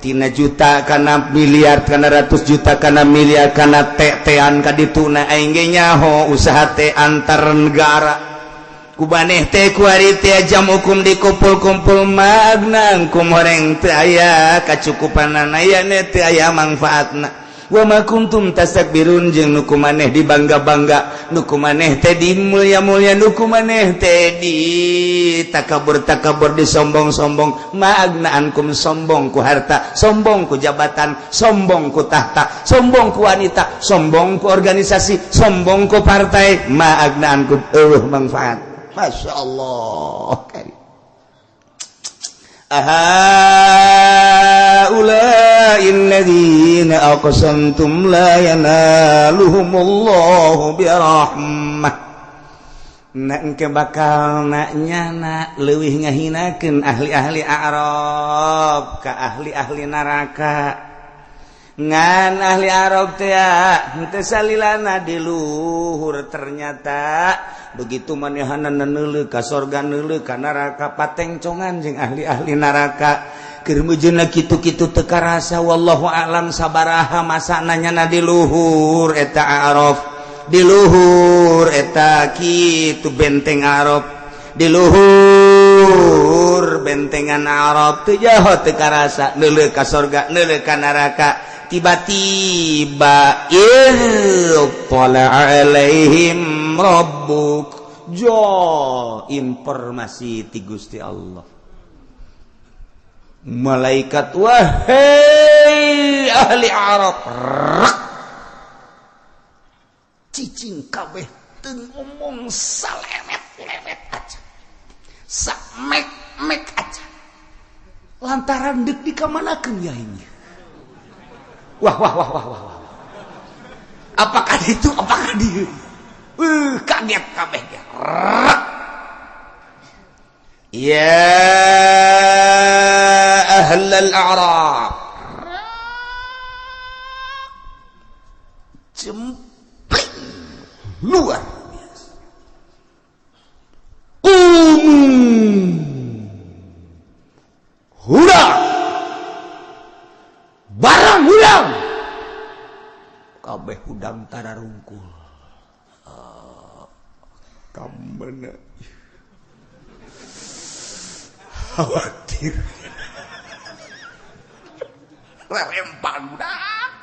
tina juta kana miliar kana ratus juta kana miliar kana tean kadituna aing ge nyaho usaha teh antar negara kubaneh teh kuari teh jam hukum dikumpul-kumpul magna angkum horeng teu aya kacukupanana aya teu aya mangfaatna. Wa ma kuntum tastakbirun jeung nu kumaneh dibangga-bangga nu kumaneh teh dimulya-mulya nu kumaneh teh di takabur-takabur disombong-sombong magna ankum sombong ku harta sombong ku jabatan sombong ku tahta sombong ku wanita sombong ku organisasi sombong ku partai magna ankum eueuh manfaat. Masya Allah. Ahaula'il ladzina aqsamtum la yanaluhumullahu birahmah. Na engke bakal na nyana leuwih ngahinakeun ahli-ahli Arab ka ahli-ahli neraka. Ngan ahli Arab teh henteu salilana di luhur ternyata begitu manehanna neuleuh ka sorga neuleuh ka neraka patengcongan jeung ahli-ahli neraka. Keur meujeuhna kitu-kitu teu karasa wallahu a'lam sabaraha masana nyana di luhur eta Arab di luhur eta kitu benteng Arab di luhur bentengan Arab teu jaho teu karasa neuleuh ka sorga neuleuh ka neraka. Tiba-tiba ittala alaihim rabbuk jo informasi ti Gusti Allah. Malaikat wahai ahli Arab rak cicing kabeh teu ngomong salemet-lemet aja samek-mek aja lantaran deuk dikamanakeun ya ini. Wah wah wah wah wah. Apakah itu apakah dia? Kaget kabeh. Ya ahlal a'rab. Jempling luar biasa. Hurang. Barang hudang. Kabeh hudang tararungkul. Kamana khawatir. Lempar budak.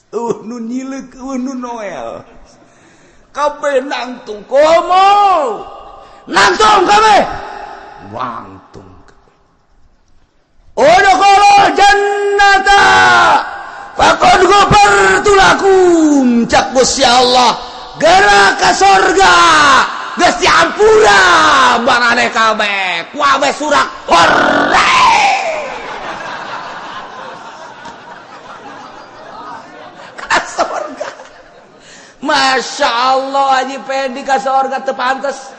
Eueuh nu nyileuk, eueuh nu noel. Kabeh nangtung komo. Nangtung kabeh. Wangtung. Udkhulul jannata faqad ghafartu lakum, cak Gusti Allah, geura ka sorga, geus diampura maraneh kabeh. Kabeh surak hore ka sorga. Masya Allah, Haji Pendi ka sorga teu pantes.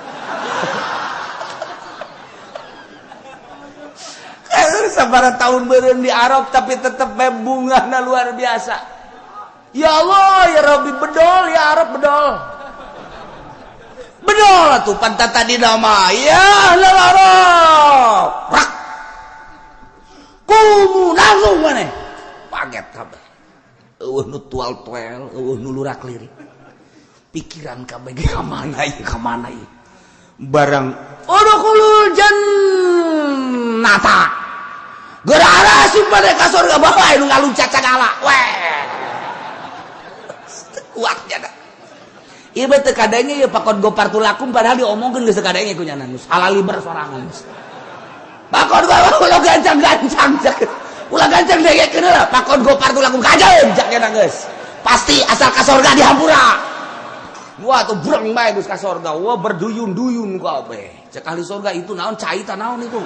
Sabaraha tahun beureun di Arab tapi tetep bae bungahna luar biasa. Ya Allah ya Rabbi, bedol ya Arab, bedol. Bedol atuh pantat tadi nama ya ahlal Arab. Rak. Kumu langsung maneh. Paget kabeh. Eueuh nu tual-tuel, eueuh nu lurak lirik. Pikiran kabeh ge ka mana ieu, ka mana ieu. Barang udkhulul jannata. Geura arasuk maneh ka surga, bae nu ngaluncat sagala. Weh. Kuat jada. Ieu teu kadenge ieu pakon gopar tulakum, padahal diomongkeun geus teu kadenge ku nyana geus halaliber sorangan. Pakon gua ulah gancang-gancang cak. Ulah gancang dengekeun heula, pakon gopar tulakum kajeun cak nyana geus. Pasti asal ka surga dihampura. Wah tuh breng bae geus ka surga. Wah, berduyun-duyun kabeh. Cek ahli surga, itu naon cai ta, naon itu.